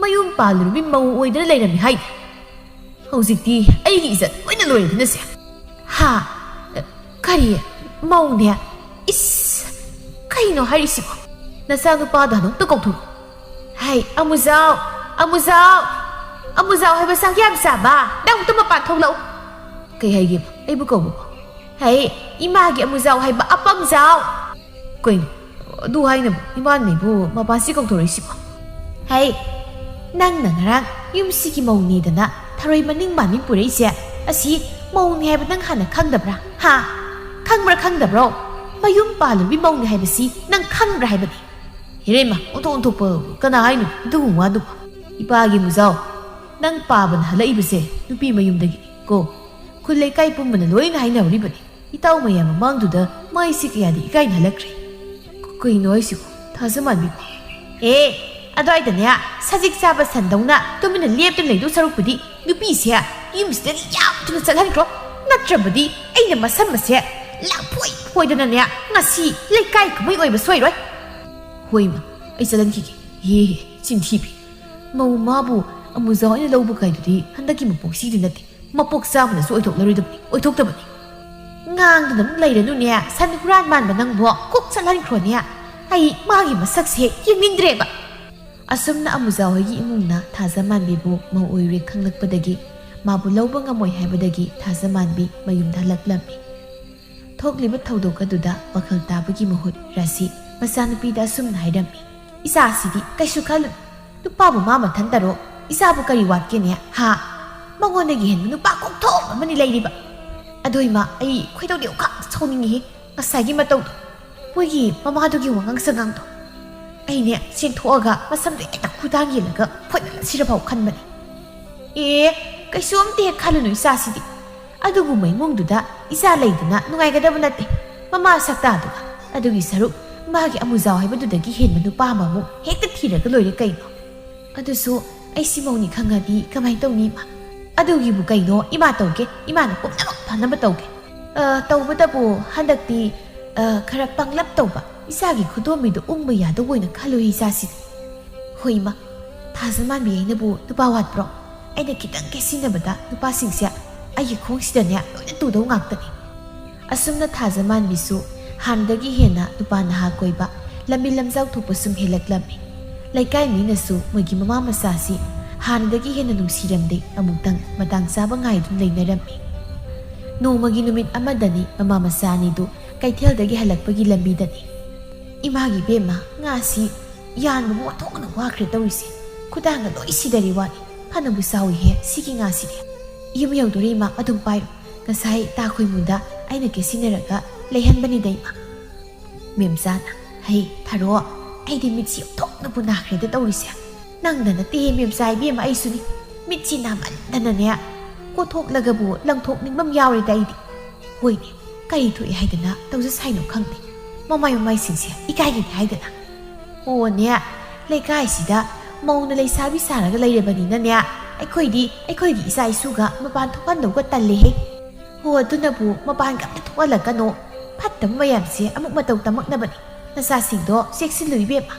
ꯃꯌꯨꯝ ꯄꯥꯜꯂꯨꯔꯕꯤ ꯃꯧ ꯑꯣꯏꯗꯅ ꯂꯩꯔꯝꯃꯤ ꯍꯥꯏꯅꯦ꯫ ꯍꯧꯖꯤꯛꯇꯤ ꯑꯩꯒꯤ ꯏꯖꯠ ꯂꯣꯏꯅ ꯂꯣꯏꯔꯦꯗꯅ ꯁꯦ꯫" "ꯍꯥ? ꯀꯔꯤ? ꯃꯧꯅꯦ? ꯏꯁ! ꯀꯩꯅꯣ ꯍꯥꯏꯔꯤꯁꯤꯕꯣ? ꯅꯆꯥꯅꯨꯄꯥꯗꯣ ꯍꯥꯟꯅ ꯑꯝꯇ ꯀꯧꯊꯣꯔꯛꯎ꯫" "ꯍꯩ, ꯑꯃꯨꯖꯥꯎ! ꯑꯃꯨꯖꯥꯎ! ꯑꯃꯨꯖꯥꯎ ꯍꯥꯏꯕ ꯆꯥꯛ ꯌꯥꯝ ꯆꯥꯕ! ꯅꯪ ꯑꯝꯇ ꯃꯄꯥꯟ ꯊꯣꯛꯂꯛꯎ!" "ꯀꯩ ꯍꯥꯏꯒꯦꯕ? ꯑꯩꯕꯨ ꯀꯧꯕꯕꯣ?" "ꯍꯩ, ꯏꯃꯥꯒꯤ ꯑꯃꯨꯖꯥꯎ ꯍꯥꯏꯕ ꯑꯄꯪꯖꯥꯎ!" "ꯀꯩꯅꯣ? ꯑꯗꯨ ꯍꯥꯏꯅꯕ ꯏꯃꯥꯟꯅꯕꯤꯕꯨ ꯃꯄꯥꯁꯤ ꯀꯧꯊꯣꯔꯛꯏꯁꯤꯕꯣ? ꯍꯩ, ꯅꯪꯅ ꯉꯔꯥꯡ ꯌꯨꯝꯁꯤꯒꯤ ꯃꯧꯅꯦꯗꯅ ꯊꯔꯣꯏ ꯃꯅꯤꯡ ꯃꯥꯅꯤꯡ ꯄꯨꯔꯛꯏꯁꯦ, ꯑꯁꯤ ꯃꯧꯅꯦ ꯍꯥꯏꯕ ꯅꯪ ꯍꯥꯟꯅ ꯈꯪꯗꯕ꯭ꯔꯥ? ꯍꯥ? ꯈꯪꯕ꯭ꯔꯥ ꯈꯪꯗꯕ꯭ꯔꯣ? ꯃꯌꯨꯝ ꯄꯥꯜꯂꯨꯕꯤ ꯃꯧꯅꯦ ꯍꯥꯏꯕꯁꯤ ꯅꯪ ꯈꯪꯕ꯭ꯔꯥ ꯍꯥꯏꯕꯅꯤ꯫ ꯍꯦꯔꯦꯃ, ꯑꯣꯟꯊꯣꯛ ꯑꯣꯟꯊꯣꯛꯄ ꯀꯅꯥ ꯍꯥꯏꯅꯣ ꯑꯗꯨꯒꯨꯝꯕ ꯋꯥꯗꯨꯕꯨ? ꯏꯄꯥꯒꯤ ꯃꯨꯖꯥꯎ, ꯅꯪ ꯄꯥꯕꯅ ꯍꯜꯂꯛꯏꯕꯁꯦ ꯅꯨꯄꯤ ꯃꯌꯨꯝꯗꯒꯤꯅꯤ ꯀꯣ꯫ ꯈꯨꯜ ꯂꯩꯀꯥꯏ ꯄꯨꯝꯕꯅ ꯂꯣꯏꯅ ꯍꯥꯏꯅꯍꯧꯔꯤꯕꯅꯤ꯫ ꯏꯇꯥꯎ ꯃꯌꯥꯝ ꯃꯃꯥꯡꯗꯨꯗ ꯃꯥꯏꯁꯤ ꯀꯌꯥꯗꯤ ꯏꯀꯥꯏꯅ ꯍꯜꯂꯛꯈ꯭ꯔꯦ꯫ ꯀ-, ꯀꯩꯅꯣ ꯍꯥꯏꯁꯤꯕꯣ? ꯊꯥꯖꯃꯥꯟꯕꯤꯕꯣ? ꯑꯦ, ꯑꯗ꯭ꯋꯥꯏꯗꯅꯦ, ꯁꯖꯤꯛ ꯆꯥꯕ ꯁꯟꯗꯧꯅ ꯇꯨꯃꯤꯟꯅ ꯂꯦꯞꯇꯨꯅ ꯂꯩꯗꯧ ꯁꯔꯨꯛꯄꯨꯗꯤ ꯅꯨꯄꯤꯁꯦ ꯌꯨꯝꯁꯤꯗꯒꯤ ꯌꯥꯝ ꯊꯨꯅ ꯆꯠꯍꯟꯈ꯭ꯔꯣ꯫ ꯅꯠꯇ꯭ꯔꯕꯗꯤ ꯑꯩꯅ ꯃꯁꯝ ꯑꯁꯦ ꯂꯥꯛꯐꯣꯏ ꯐꯣꯏꯗꯅꯅꯦ, ꯉꯁꯤ ꯂꯩꯀꯥꯏ ꯀꯨꯝꯍꯩ ꯑꯣꯏꯕ ꯁꯣꯏꯔꯣꯏ꯫ ꯍꯣꯏ ꯏꯃꯥ, ꯑꯩ ꯆꯠꯍꯟꯈꯤꯒꯦ꯫ ꯍꯦ ꯍꯦ, ꯆꯤꯟꯊꯤꯕꯤ꯫ ꯃꯧ ꯃꯥꯕꯨ ꯑꯃꯨꯖꯥ ꯑꯣꯏꯅ ꯂꯧꯕ ꯀꯥꯏꯗꯨꯗꯤ ꯍꯟꯗꯛꯀꯤ ꯃꯄꯣꯛꯁꯤꯗꯤ ꯅꯠꯇꯦ꯫ ꯃꯄꯣꯛ ꯆꯥꯝꯃꯅꯁꯨ ꯑꯣꯏꯊꯣꯛꯂꯔꯣꯏꯗꯕꯅꯤ, ꯑꯣꯏꯊꯣꯛꯇꯕꯅꯤ꯫ ꯉꯥꯡꯗꯨꯅ ꯑꯃꯨꯛ ꯂꯩꯔꯅꯨꯅꯦ, ꯁꯟ ꯍꯨꯔꯥꯟ ꯃꯥꯟꯕ ꯅꯪꯕꯣ, ꯀꯣꯛ ꯆꯠꯍꯟꯈ꯭ꯔꯣꯅꯦ꯫ ꯑꯩ ꯃꯥꯒꯤ ꯃꯁꯛꯁꯦ ꯌꯦꯡꯅꯤꯡꯗ꯭ꯔꯦꯕ꯫ ꯑꯁꯨꯝꯅ ꯑꯃꯨꯖꯥ ꯍꯣꯏꯒꯤ ꯏꯃꯨꯡꯅ ꯊꯥꯖꯃꯥꯟꯕꯤꯕꯨ ꯃꯧ ꯑꯣꯏꯔꯦ ꯈꯪꯂꯛꯄꯗꯒꯤ ꯃꯥꯕꯨ ꯂꯧꯕ ꯉꯝꯃꯣꯏ ꯍꯥꯏꯕꯗꯒꯤ ꯊꯥꯖꯃꯥꯟꯕꯤ ꯃꯌꯨꯝꯗ ꯍꯜꯂꯛꯂꯝꯃꯤ꯫ ꯊꯣꯛꯂꯤꯕ ꯊꯧꯗꯣꯛ ꯑꯗꯨꯗ ꯋꯥꯈꯜ ꯇꯥꯕꯒꯤ ꯃꯍꯨꯠ ꯔꯥꯁꯤ ꯃꯆꯥꯅꯨꯄꯤꯗ ꯑꯁꯨꯝꯅ ꯍꯥꯏꯔꯝꯃꯤ, "ꯏꯆꯥꯁꯤꯗꯤ ꯀꯩꯁꯨ ꯈꯜꯂꯨ, ꯅꯨꯄꯥꯕꯨ ꯃꯥ ꯃꯊꯟꯇꯔꯣ? ꯏꯆꯥꯕꯨ ꯀꯔꯤ ꯋꯥꯠꯀꯦꯅꯦ? ꯍꯥ? ꯃꯉꯣꯟꯗꯒꯤ ꯍꯦꯟꯕ ꯅꯨꯄꯥ ꯀꯣꯛꯊꯣꯛ ꯑꯃꯅꯤ ꯂꯩꯔꯤꯕ꯫ ꯑꯗꯣ ꯏꯃꯥ, ꯑꯩ ꯈꯣꯏꯗꯧꯗꯤ ꯑꯣꯈꯥꯛ ꯁꯥꯎꯅꯤꯡꯉꯤꯍꯦ꯫ ꯉꯁꯥꯏꯒꯤ ꯃꯇꯧꯗꯣ, ꯃꯣꯏꯒꯤ ꯃꯃꯥꯗꯨꯒꯤ ꯋꯥꯉꯥꯡ ꯁꯉꯥꯡꯗꯣ꯫ ꯑꯩꯅꯦ ꯆꯦꯟꯊꯣꯛꯑꯒ ꯃꯁꯝꯗꯣ ꯍꯦꯛꯇ ꯈꯨꯗꯥꯡ ꯌꯦꯜꯂꯒ ꯐꯣꯏꯗꯠꯂꯁꯤꯔꯐꯥꯎ ꯈꯟꯕꯅꯤ꯫ ꯑꯦ, ꯀꯩꯁꯨ ꯑꯝꯇ ꯍꯦꯛ ꯈꯜꯂꯨꯅꯨ ꯏꯆꯥꯁꯤꯗꯤ꯫ ꯑꯗꯨꯒꯨꯝꯕ ꯏꯃꯨꯡꯗꯨꯗ ꯏꯆꯥ ꯂꯩꯗꯅ ꯅꯨꯡꯉꯥꯏꯒꯗꯕ ꯅꯠꯇꯦ꯫ ꯃꯃꯥ ꯁꯛꯇꯥꯗꯨꯒ꯫ ꯑꯗꯨꯒꯤ ꯁꯔꯨꯛ ꯃꯥꯒꯤ ꯑꯃꯨꯖꯥꯎ ꯍꯥꯏꯕꯗꯨꯗꯒꯤ ꯍꯦꯟꯕ ꯅꯨꯄꯥ ꯑꯃꯃꯨꯛ ꯍꯦꯛꯇ ꯊꯤꯔꯒ ꯂꯣꯏꯔꯦ ꯀꯩꯅꯣ꯫ ꯑꯗꯨꯁꯨ ꯑꯩꯁꯤ ꯃꯧꯅꯤ ꯈꯪꯉꯗꯤ ꯀꯃꯥꯏꯅ ꯇꯧꯅꯤ ꯏꯃꯥ? ꯑꯗꯨꯒꯤꯕꯨ ꯀꯩꯅꯣ, ꯏꯃꯥ ꯇꯧꯒꯦ, ꯏꯃꯥꯅ ꯄꯨꯝꯅꯃꯛ ꯐꯅꯕ ꯇꯧꯒꯦ꯫ ꯑ, ꯇꯧꯕꯇꯕꯨ ꯍꯟꯗꯛꯇꯤ, ꯑ, ꯈꯔ ꯄꯪꯂꯞ ꯇꯧꯕ, ꯏꯆꯥꯒꯤ ꯈꯨꯗꯣꯝꯕꯤꯗꯣ ꯎꯪꯕ ꯌꯥꯗꯧꯕ ꯑꯣꯏꯅ ꯈꯜꯂꯨ ꯏꯆꯥꯁꯤꯗꯤ꯫ ꯍꯣꯏ ꯏꯃꯥ, ꯊꯥꯖꯃꯥꯟꯕꯤ ꯑꯩꯅꯕꯨ ꯅꯨꯄꯥ ꯋꯥꯠꯄ꯭ꯔꯣ? ꯑꯩꯅ ꯈꯤꯇꯪ ꯀꯦꯁꯤꯟꯅꯕꯗ ꯅꯨꯄꯥꯁꯤꯡꯁꯦ ꯑꯩꯒꯤ ꯈꯣꯡꯁꯤꯗꯅꯦ ꯂꯣꯏꯅ ꯇꯨꯗꯧ ꯉꯥꯛꯇꯅꯤ꯫ ꯑꯁꯨꯝꯅ ꯊꯥꯖꯃꯥꯟꯕꯤꯁꯨ ꯍꯥꯟꯅꯗꯒꯤ ꯍꯦꯟꯅ ꯅꯨꯄꯥ ꯅꯍꯥ ꯀꯣꯏꯕ, ꯂꯝꯕꯤ ꯂꯝꯖꯥꯎ ꯊꯣꯛꯄ ꯁꯨꯝ ꯍꯦꯜꯂꯛꯂꯝꯃꯤ꯫ ꯂꯩꯀꯥꯏ ꯃꯤꯅꯁꯨ ꯃꯣꯏꯒꯤ ꯃꯃꯥ ꯃꯆꯥꯁꯤ ꯍꯥꯟꯅꯗꯒꯤ ꯍꯦꯟꯅ ꯅꯨꯡꯁꯤꯔꯝꯗꯦ, ꯑꯃꯨꯛꯇꯪ ꯃꯇꯥꯡ ꯆꯥꯕ ꯉꯥꯏꯗꯨꯅ ꯂꯩꯅꯔꯝꯃꯤ꯫ ꯅꯣꯡꯃꯒꯤ ꯅꯨꯃꯤꯠ ꯑꯃꯗꯅꯤ ꯃꯃꯥ ꯃꯆꯥ ꯑꯅꯤꯗꯨ ꯀꯩꯊꯦꯜꯗꯒꯤ ꯍꯜꯂꯛꯄꯒꯤ ꯂꯝꯕꯤꯗꯅꯤ꯫ ꯏꯃꯥꯒꯤ ꯏꯕꯦꯝꯃ, ꯉꯥꯁꯤ ꯌꯥꯟꯕꯕꯨ ꯑꯣꯟꯊꯣꯛꯅ ꯋꯥꯈ꯭ꯔꯦ ꯇꯧꯔꯤꯁꯦ꯫ ꯈꯨꯗꯥꯡꯒ ꯂꯣꯏ ꯁꯤꯗꯔꯤ ꯋꯥꯅꯤ꯫ ꯐꯅꯕꯨ ꯆꯥꯎꯏꯍꯦ ꯁꯤꯒꯤ ꯉꯥꯁꯤꯗꯤ꯫ ꯌꯨꯝ ꯌꯧꯗꯣꯔꯦ ꯏꯃꯥ, ꯑꯗꯨꯝ ꯄꯥꯏꯔꯣ꯫ ꯉꯁꯥꯏ ꯇꯥ ꯈꯣꯏꯃꯨꯗ ꯑꯩꯅ ꯀꯦꯠꯁꯤꯟꯅꯔꯒ ꯂꯩꯍꯟꯕꯅꯤꯗ ꯏꯃꯥ꯫ ꯃꯦꯝꯆꯥꯅ, "ꯍꯩ ꯊꯔꯣ, ꯑꯩꯗꯤ ꯃꯤꯠꯁꯤ ꯑꯣꯟꯊꯣꯛꯅꯕꯨ ꯅꯥꯈ꯭ꯔꯦꯗ ꯇꯧꯔꯤꯁꯦ꯫ ꯅꯪꯗ ꯅꯠꯇꯦꯍꯦ ꯃꯦꯝꯆꯥ ꯏꯕꯦꯝꯃ, ꯑꯩꯁꯨꯅꯤ꯫ ꯃꯤꯠꯁꯤ ꯅꯥꯃꯟꯗꯅꯅꯦ, ꯀꯣꯠꯊꯣꯛꯂꯒꯕꯨ ꯂꯪꯊꯣꯛꯅꯤꯡꯕ ꯑꯃ ꯌꯥꯎꯔꯦꯗ ꯑꯩꯗꯤ꯫ ꯍꯣꯏꯅꯦ, ꯀꯔꯤ ꯊꯣꯛꯑꯦ ꯍꯥꯏꯗꯅ ꯇꯧꯖ ꯁꯥꯏꯅꯣ ꯈꯪꯗꯦ꯫ ꯃꯃꯥꯏ ꯃꯃꯥꯏꯁꯤꯡꯁꯦ ꯏꯀꯥꯏꯒꯅꯤ ꯍꯥꯏꯗꯅ꯫ ꯑꯣꯅꯦ, ꯂꯩꯀꯥꯏꯁꯤꯗ ꯃꯧꯅ ꯂꯩꯁꯥꯕꯤ ꯁꯥꯔꯒ ꯂꯩꯔꯕꯅꯤꯅꯅꯦ, ꯑꯩꯈꯣꯏꯗꯤ ꯑꯩꯈꯣꯏꯒꯤ ꯏꯆꯥ ꯏꯁꯨꯒ ꯃꯄꯥꯟ ꯊꯣꯛꯍꯟꯗꯧꯒ ꯇꯜꯂꯦꯍꯦ꯫ ꯍꯣ, ꯑꯗꯨꯅꯕꯨ ꯃꯄꯥꯟꯒ ꯑꯝꯇ ꯊꯣꯛꯍꯜꯂꯛꯀꯅꯣ꯫ ꯐꯠꯇꯕ ꯃꯌꯥꯝꯁꯦ ꯑꯃꯨꯛ ꯃꯇꯧ ꯇꯝꯃꯛꯅꯕꯅꯤ꯫ ꯅꯆꯥꯁꯤꯡꯗꯣ ꯆꯦꯛꯁꯤꯜꯂꯨ ꯏꯕꯦꯝꯃ꯫"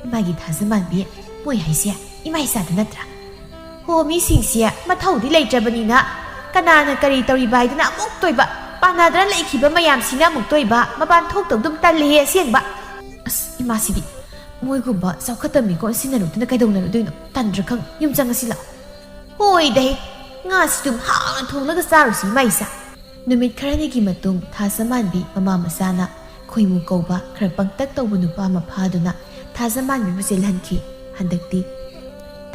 ꯏꯃꯥꯒꯤ ꯊꯥꯖꯃꯥꯟꯕꯤ, ꯃꯣꯏ ꯍꯥꯏꯁꯦ ꯏꯃꯥ ꯏꯆꯥꯗ ꯅꯠꯇ꯭ꯔꯥ? ꯍꯣ, ꯃꯤꯁꯤꯡꯁꯦ ꯃꯊꯧꯗꯤ ꯂꯩꯇ꯭ꯔꯕꯅꯤꯅ ꯀꯅꯥꯅ ꯀꯔꯤ ꯇꯧꯔꯤꯕ ꯍꯥꯏꯗꯅ ꯑꯃꯨꯛ ꯇꯣꯏꯕ, ꯄꯥꯟꯅꯗꯅ ꯂꯩꯈꯤꯕ ꯃꯌꯥꯝꯁꯤꯅ ꯑꯃꯨꯛ ꯇꯣꯏꯕ, ꯃꯄꯥꯟ ꯊꯣꯛꯇꯧꯗꯨꯝ ꯇꯜꯂꯦꯍꯦ ꯑꯁꯦꯡꯕ꯫ ꯑꯁ, ꯏꯃꯥꯁꯤꯗꯤ ꯃꯣꯏꯒꯨꯝꯕ ꯆꯥꯎꯈꯠꯇ ꯃꯤꯀꯣꯟ ꯁꯤꯟꯅꯔꯨꯗꯅ ꯀꯩꯗꯧꯅꯔꯨꯗꯣꯏꯅꯣ? ꯇꯟꯗ꯭ꯔꯥ ꯈꯪ, ꯌꯨꯝ ꯆꯪꯉꯁꯤ ꯂꯥꯛꯑꯣ꯫ ꯍꯣꯏꯗꯍꯦ, ꯉꯥꯁꯤ ꯑꯗꯨꯝ ꯍꯥꯎꯅ ꯊꯣꯡꯂꯒ ꯆꯥꯔꯨꯁꯤ ꯏꯃꯥ ꯏꯆꯥ꯫ ꯅꯨꯃꯤꯠ ꯈꯔꯅꯤꯒꯤ ꯃꯇꯨꯡ ꯊꯥꯖꯃꯥꯟꯕꯤ ꯃꯃꯥ ꯃꯆꯥꯅ ꯈꯣꯏꯃꯨ ꯀꯧꯕ ꯈꯔ ꯄꯪꯇꯛ ꯇꯧꯕ ꯅꯨꯄꯥ ꯑꯃ ꯐꯥꯗꯨꯅ ꯊꯥꯖꯃꯥꯟꯕꯤꯕꯨ ꯆꯦꯜꯍꯟꯈꯤ꯫ ꯍꯟꯗꯛꯇꯤ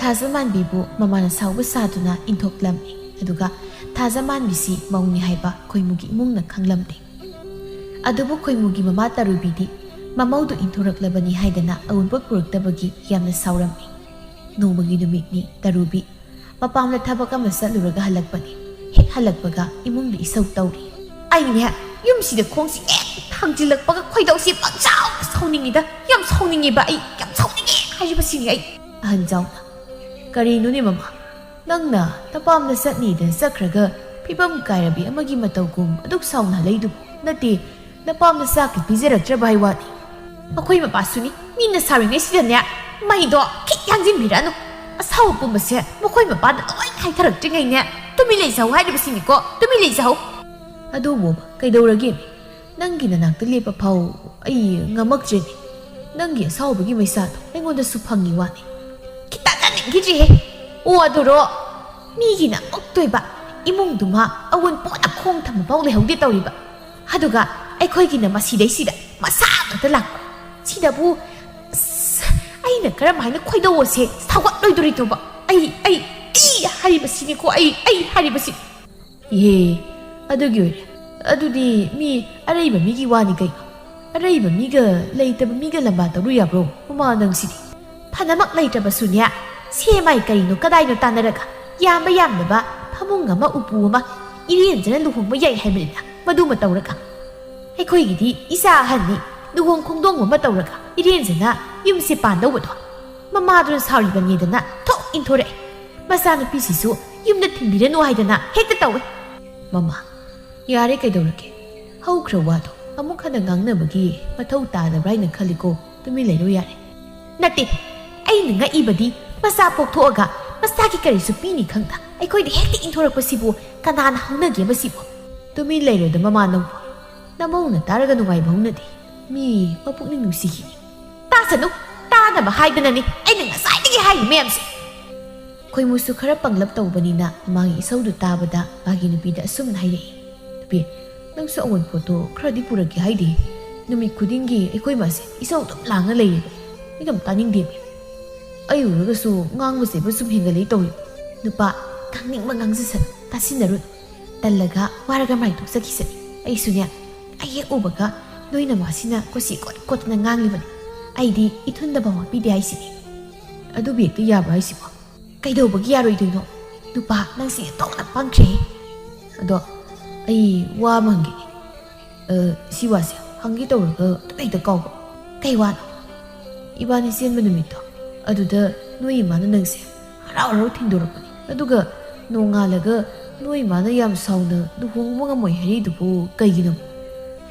ꯊꯥꯖꯃꯥꯟꯕꯤꯕꯨ ꯃꯃꯥꯅ ꯁꯥꯎꯕ ꯁꯥꯗꯨꯅ ꯏꯟꯊꯣꯛꯂꯝꯃꯤ꯫ ꯑꯗꯨꯒ ꯊꯥꯖꯃꯥꯟꯕꯤꯁꯤ ꯃꯧꯅꯤ ꯍꯥꯏꯕ ꯈꯣꯏꯃꯨꯒꯤ ꯏꯃꯨꯡꯅ ꯈꯪꯂꯝꯗꯦ꯫ ꯑꯗꯨꯕꯨ ꯈꯣꯏꯃꯨꯒꯤ ꯃꯃꯥ ꯇꯔꯨꯕꯤꯗꯤ ꯃꯃꯧꯗꯨ ꯏꯟꯊꯣꯔꯛꯂꯕꯅꯤ ꯍꯥꯏꯗꯅ ꯑꯎꯟꯄꯣꯠ ꯄꯨꯔꯛꯇꯕꯒꯤ ꯌꯥꯝꯅ ꯁꯥꯎꯔꯝꯃꯤ꯫ ꯅꯣꯡꯃꯒꯤ ꯅꯨꯃꯤꯠꯅꯤ, ꯇꯔꯨꯕꯤ ꯃꯄꯥꯝꯗ ꯊꯕꯛ ꯑꯃ ꯆꯠꯂꯨꯔꯒ ꯍꯜꯂꯛꯄꯅꯤ꯫ ꯍꯦꯛ ꯍꯜꯂꯛꯄꯒ ꯏꯃꯨꯡꯗ ꯏꯁꯧ ꯇꯧꯔꯤ꯫ "ꯑꯩꯅꯦ, ꯌꯨꯝꯁꯤꯗ ꯈꯣꯡꯁꯤ ꯍꯦꯛ ꯊꯥꯡꯖꯤꯜꯂꯛꯄꯒ ꯈꯣꯏꯗꯧꯁꯤ ꯄꯪꯁꯥꯎ ꯁꯥꯎꯅꯤꯡꯉꯤꯗ꯫ ꯌꯥꯝ ꯁꯥꯎꯅꯤꯡꯉꯤꯕ ꯑꯩ, ꯌꯥꯝ ꯁꯥꯎꯅꯤꯡꯉꯦ ꯍꯥꯏꯔꯤꯕꯁꯤꯅꯤ ꯑꯩ꯫" ꯑꯍꯟ ꯖꯥꯎꯅ, "ꯀꯔꯤꯅꯣꯅꯦ ꯃꯃꯥ? ꯅꯪꯅ ꯅꯄꯥꯝꯗ ꯆꯠꯅꯤꯗꯅ ꯆꯠꯈ꯭ꯔꯒ ꯐꯤꯕꯝ ꯀꯥꯏꯔꯕꯤ ꯑꯃꯒꯤ ꯃꯇꯧꯒꯨꯝ ꯑꯗꯨꯛ ꯁꯥꯎꯅ ꯍꯜꯂꯛꯏꯗꯨꯕꯨ? ꯅꯠꯇꯦ, ꯅꯄꯥꯝꯗ ꯆꯥꯛꯀ ꯄꯤꯖꯔꯛꯇ꯭ꯔꯕ ꯍꯥꯏ ꯋꯥꯅꯤ?" "ꯃꯈꯣꯏ ꯃꯄꯥꯁꯨꯅꯤ, ꯃꯤꯅ ꯁꯥꯎꯔꯤꯉꯩꯁꯤꯗꯅꯦ ꯃꯩꯗꯣ ꯈꯤꯠ ꯌꯥꯡꯁꯤꯟꯕꯤꯔꯛꯑꯅꯨ꯫ ꯑꯁꯥꯎꯕ ꯄꯨꯝꯕꯁꯦ ꯃꯈꯣꯏ ꯃꯄꯥꯗ ꯂꯣꯏ ꯍꯥꯏꯊꯔꯛꯇ꯭ꯔꯤꯉꯩꯅꯦ ꯇꯨꯃꯤꯟ ꯂꯩꯖꯍꯧ ꯍꯥꯏꯔꯤꯕꯁꯤꯅꯤꯀꯣ, ꯇꯨꯃꯤꯟ ꯂꯩꯖꯍꯧ꯫" "ꯑꯗꯨꯕꯨ ꯀꯩꯗꯧꯔꯒꯦ? ꯅꯪꯒꯤ ꯅꯅꯥꯛꯇ ꯂꯦꯞꯄ ꯐꯥꯎ ꯑꯩ ꯉꯝꯃꯛꯇ꯭ꯔꯦꯅꯦ꯫ ꯅꯪꯒꯤ ꯑꯁꯥꯎꯕꯒꯤ ꯃꯩꯁꯥꯗꯣ ꯑꯩꯉꯣꯟꯗꯁꯨ ꯐꯪꯉꯤ ꯋꯥꯅꯤ꯫" "ꯈꯤꯇ ꯇꯥꯅꯤꯡꯈꯤꯗ꯭ꯔꯦꯍꯦ꯫ ꯑꯣ ꯑꯗꯨꯔꯣ, ꯃꯤꯒꯤꯅ ꯑꯃꯨꯛꯇꯣꯏꯕ ꯏꯃꯨꯡꯗꯨꯃ ꯑꯋꯨꯟꯄꯣꯠꯅ ꯈꯣꯡ ꯊꯝꯕ ꯐꯥꯎ ꯂꯩꯍꯧꯗꯦ ꯇꯧꯔꯤꯕ꯫ ꯑꯗꯨꯒ ꯑꯩꯈꯣꯏꯒꯤꯅ ꯃꯁꯤꯗꯩꯁꯤꯗ ꯃꯁꯥ ꯉꯥꯛꯇ ꯂꯥꯛꯄ꯫ ꯁꯤꯗꯕꯨ ꯑꯁ, ꯑꯩꯅ ꯀꯔꯝ ꯍꯥꯏꯅ ꯈꯣꯏꯗꯧ ꯑꯁꯦ ꯁꯥꯎꯒꯠꯂꯣꯏꯗꯣꯔꯤꯅꯣꯕ? ꯑꯩ ꯑꯩ ꯑꯩ ꯍꯥꯏꯔꯤꯕꯁꯤꯅꯤꯀꯣ, ꯑꯩ ꯑꯩ ꯍꯥꯏꯔꯤꯕꯁꯤ꯫ ꯏꯍꯦ, ꯑꯗꯨꯒꯤ ꯑꯣꯏꯔꯦ꯫ ꯑꯗꯨꯗꯤ ꯃꯤ ꯑꯔꯩꯕ ꯃꯤꯒꯤ ꯋꯥꯅꯤ ꯀꯩꯅꯣ꯫ ꯑꯔꯩꯕ ꯃꯤꯒ ꯂꯩꯇꯕ ꯃꯤꯒ ꯂꯝꯕꯥ ꯇꯧꯔꯨ ꯌꯥꯕ꯭ꯔꯣ? ꯃꯃꯥ ꯅꯪꯁꯤꯗꯤ꯫ ꯐꯅꯃꯛ ꯂꯩꯇ꯭ꯔꯕꯁꯨꯅꯦ, ꯁꯦ ꯃꯥꯏ ꯀꯔꯤꯅꯣ ꯀꯗꯥꯏꯅꯣ ꯇꯥꯟꯅꯔꯒ, ꯌꯥꯝꯕ ꯌꯥꯝꯗꯕ ꯐꯃꯨꯡ ꯑꯃ ꯎꯄꯨ ꯑꯃ, ꯏꯔꯦꯟꯖꯅ ꯂꯨꯍꯣꯡꯕ ꯌꯥꯏ ꯍꯥꯏꯕꯅꯤꯅ ꯃꯗꯨꯃ ꯇꯧꯔꯒ꯫ ꯑꯩꯈꯣꯏꯒꯤꯗꯤ ꯏꯆꯥ ꯑꯍꯟꯅꯤ, ꯂꯨꯍꯣꯡ ꯈꯣꯡꯗꯣꯡꯕ ꯑꯃ ꯇꯧꯔꯒ ꯏꯔꯦꯟꯖꯅ ꯌꯨꯝꯁꯦ ꯄꯥꯟꯗꯧꯕꯗꯣ꯫ ꯃꯃꯥꯗꯨꯅ ꯁꯥꯎꯔꯤꯕꯅꯦꯗꯅ ꯊꯣꯛ ꯏꯟꯊꯣꯔꯛꯑꯦ꯫ ꯃꯆꯥꯅꯨꯄꯤꯁꯤꯁꯨ ꯌꯨꯝꯗ ꯊꯤꯟꯕꯤꯔꯅꯨ ꯍꯥꯏꯗꯅ ꯍꯦꯛꯇ ꯇꯧꯋꯦ꯫ ꯃꯃꯥ, ꯌꯥꯔꯦ, ꯀꯩꯗꯧꯔꯒꯦ? ꯍꯧꯈ꯭ꯔ ꯋꯥꯗꯣ ꯑꯃꯨꯛ ꯍꯟꯅ ꯉꯥꯡꯅꯕꯒꯤ ꯃꯊꯧ ꯇꯥꯗꯕ꯭ꯔꯥ ꯍꯥꯏꯅ ꯈꯜꯂꯤꯀꯣ꯫ ꯇꯨꯃꯤꯟ ꯂꯩꯔꯣ ꯌꯥꯔꯦ꯫ ꯅꯠꯇꯦ, ꯑꯩꯅ ꯉꯛꯏꯕꯗꯤ ꯃꯆꯥ ꯄꯣꯛꯊꯣꯛꯑꯒ ꯃꯆꯥꯒꯤ ꯀꯔꯤꯁꯨ ꯄꯤꯅꯤ ꯈꯪꯗ ꯑꯩꯈꯣꯏꯗ ꯍꯦꯛꯇ ꯏꯟꯊꯣꯔꯛꯄꯁꯤꯕꯨ ꯀꯅꯥꯅ ꯍꯧꯅꯒꯦꯕ ꯁꯤꯕꯨ? ꯇꯨꯃꯤꯟ ꯂꯩꯔꯣꯗ ꯃꯃꯥ ꯅꯪꯕꯨ꯫ ꯅꯃꯧꯅ ꯇꯥꯔꯒ ꯅꯨꯡꯉꯥꯏꯕ ꯍꯧꯅꯗꯦ꯫ ꯃꯤ ꯃꯄꯨꯛꯅꯤꯡ ꯅꯨꯡꯁꯤꯈꯤꯅꯤ꯫ ꯇꯥꯁꯅꯨ, ꯇꯥꯅꯕ ꯍꯥꯏꯗꯅꯅꯤ ꯑꯩꯅ ꯉꯁꯥꯏꯗꯒꯤ ꯍꯥꯏꯔꯤ ꯃꯌꯥꯝꯁꯦ꯫ ꯈꯣꯏꯃꯨꯁꯨ ꯈꯔ ꯄꯪꯂꯞ ꯇꯧꯕꯅꯤꯅ ꯃꯥꯒꯤ ꯏꯁꯧꯗꯨ ꯇꯥꯕꯗ ꯃꯥꯒꯤ ꯅꯨꯄꯤꯗ ꯑꯁꯨꯝꯅ ꯍꯥꯏꯔꯛꯏ, "ꯅꯨꯄꯤ, ꯅꯪꯁꯨ ꯑꯑꯣꯟꯄꯣꯠꯇꯣ ꯈꯔꯗꯤ ꯄꯨꯔꯛꯀꯦ ꯍꯥꯏꯗꯦ꯫ ꯅꯨꯃꯤꯠ ꯈꯨꯗꯤꯡꯒꯤ ꯑꯩꯈꯣꯏ ꯃꯥꯁꯦ ꯏꯁꯧ ꯑꯗꯨꯝ ꯂꯥꯡꯉ ꯂꯩꯔꯦꯕ꯫ ꯑꯩ ꯑꯗꯨꯝ ꯇꯥꯅꯤꯡꯗꯦꯕ꯫ ꯑꯩ ꯎꯔꯒꯁꯨ ꯉꯥꯡꯕ ꯆꯩꯕ ꯁꯨꯝ ꯍꯦꯟꯒꯠꯂꯛꯏ ꯇꯧꯔꯤ꯫ ꯅꯨꯄꯥ, ꯉꯥꯡꯅꯤꯡꯕ ꯉꯥꯡꯖꯁꯅꯨ, ꯇꯥꯁꯤꯟꯅꯔꯨꯅꯨ꯫ ꯇꯜꯂꯒ ꯋꯥꯔꯒ ꯃꯔꯥꯏ ꯇꯣꯛꯆꯈꯤꯁꯅꯤ꯫ ꯑꯩꯁꯨꯅꯦ, ꯑꯩ ꯍꯦꯛ ꯎꯕꯒ ꯅꯣꯏ ꯅꯃꯥꯁꯤꯅ ꯀꯣꯆꯤ ꯀꯣꯠ ꯀꯣꯠꯇꯅ ꯉꯥꯡꯂꯤꯕꯅꯤ꯫ ꯑꯩꯗꯤ ꯏꯊꯨꯟꯗ ꯃꯋꯥ ꯄꯤꯗꯦ ꯍꯥꯏꯁꯤꯅꯤ꯫ ꯑꯗꯨꯕꯨ ꯍꯦꯛꯇ ꯌꯥꯕ꯭ꯔꯥ ꯍꯥꯏꯁꯤꯕꯣ? ꯀꯩꯗꯧꯕꯒꯤ ꯌꯥꯔꯣꯏꯗꯣꯏꯅꯣ? ꯅꯨꯄꯥ, ꯅꯪꯁꯤ ꯑꯣꯟꯊꯣꯛꯅ ꯄꯪꯈ꯭ꯔꯦꯍꯦ꯫ ꯑꯗꯣ ꯑꯩ ꯋꯥ ꯑꯃ ꯍꯪꯒꯦ꯫ ꯑ, ꯁꯤ ꯋꯥꯁꯦ ꯍꯪꯒꯦ ꯇꯧꯔꯒ ꯑꯗꯨꯝ ꯍꯦꯛꯇ ꯀꯥꯎꯕ꯫ ꯀꯩ ꯋꯥꯅꯣ?" "ꯏꯕꯥꯅꯤ ꯆꯦꯟꯕ ꯅꯨꯃꯤꯠꯇꯣ, ꯑꯗꯨꯗ ꯅꯣꯏ ꯏꯃꯥꯅ ꯅꯪꯁꯦ ꯍꯔꯥꯎ ꯍꯔꯥꯎ ꯊꯤꯟꯗꯣꯔꯛꯄꯅꯤ꯫ ꯑꯗꯨꯒ ꯅꯣꯡꯉꯥꯜꯂꯒ ꯅꯣꯏ ꯏꯃꯥꯅ ꯌꯥꯝ ꯁꯥꯎꯅ ꯂꯨꯍꯣꯡꯕ ꯉꯝꯃꯣꯏ ꯍꯥꯏꯔꯤꯗꯨꯕꯨ ꯀꯩꯒꯤꯅꯣ?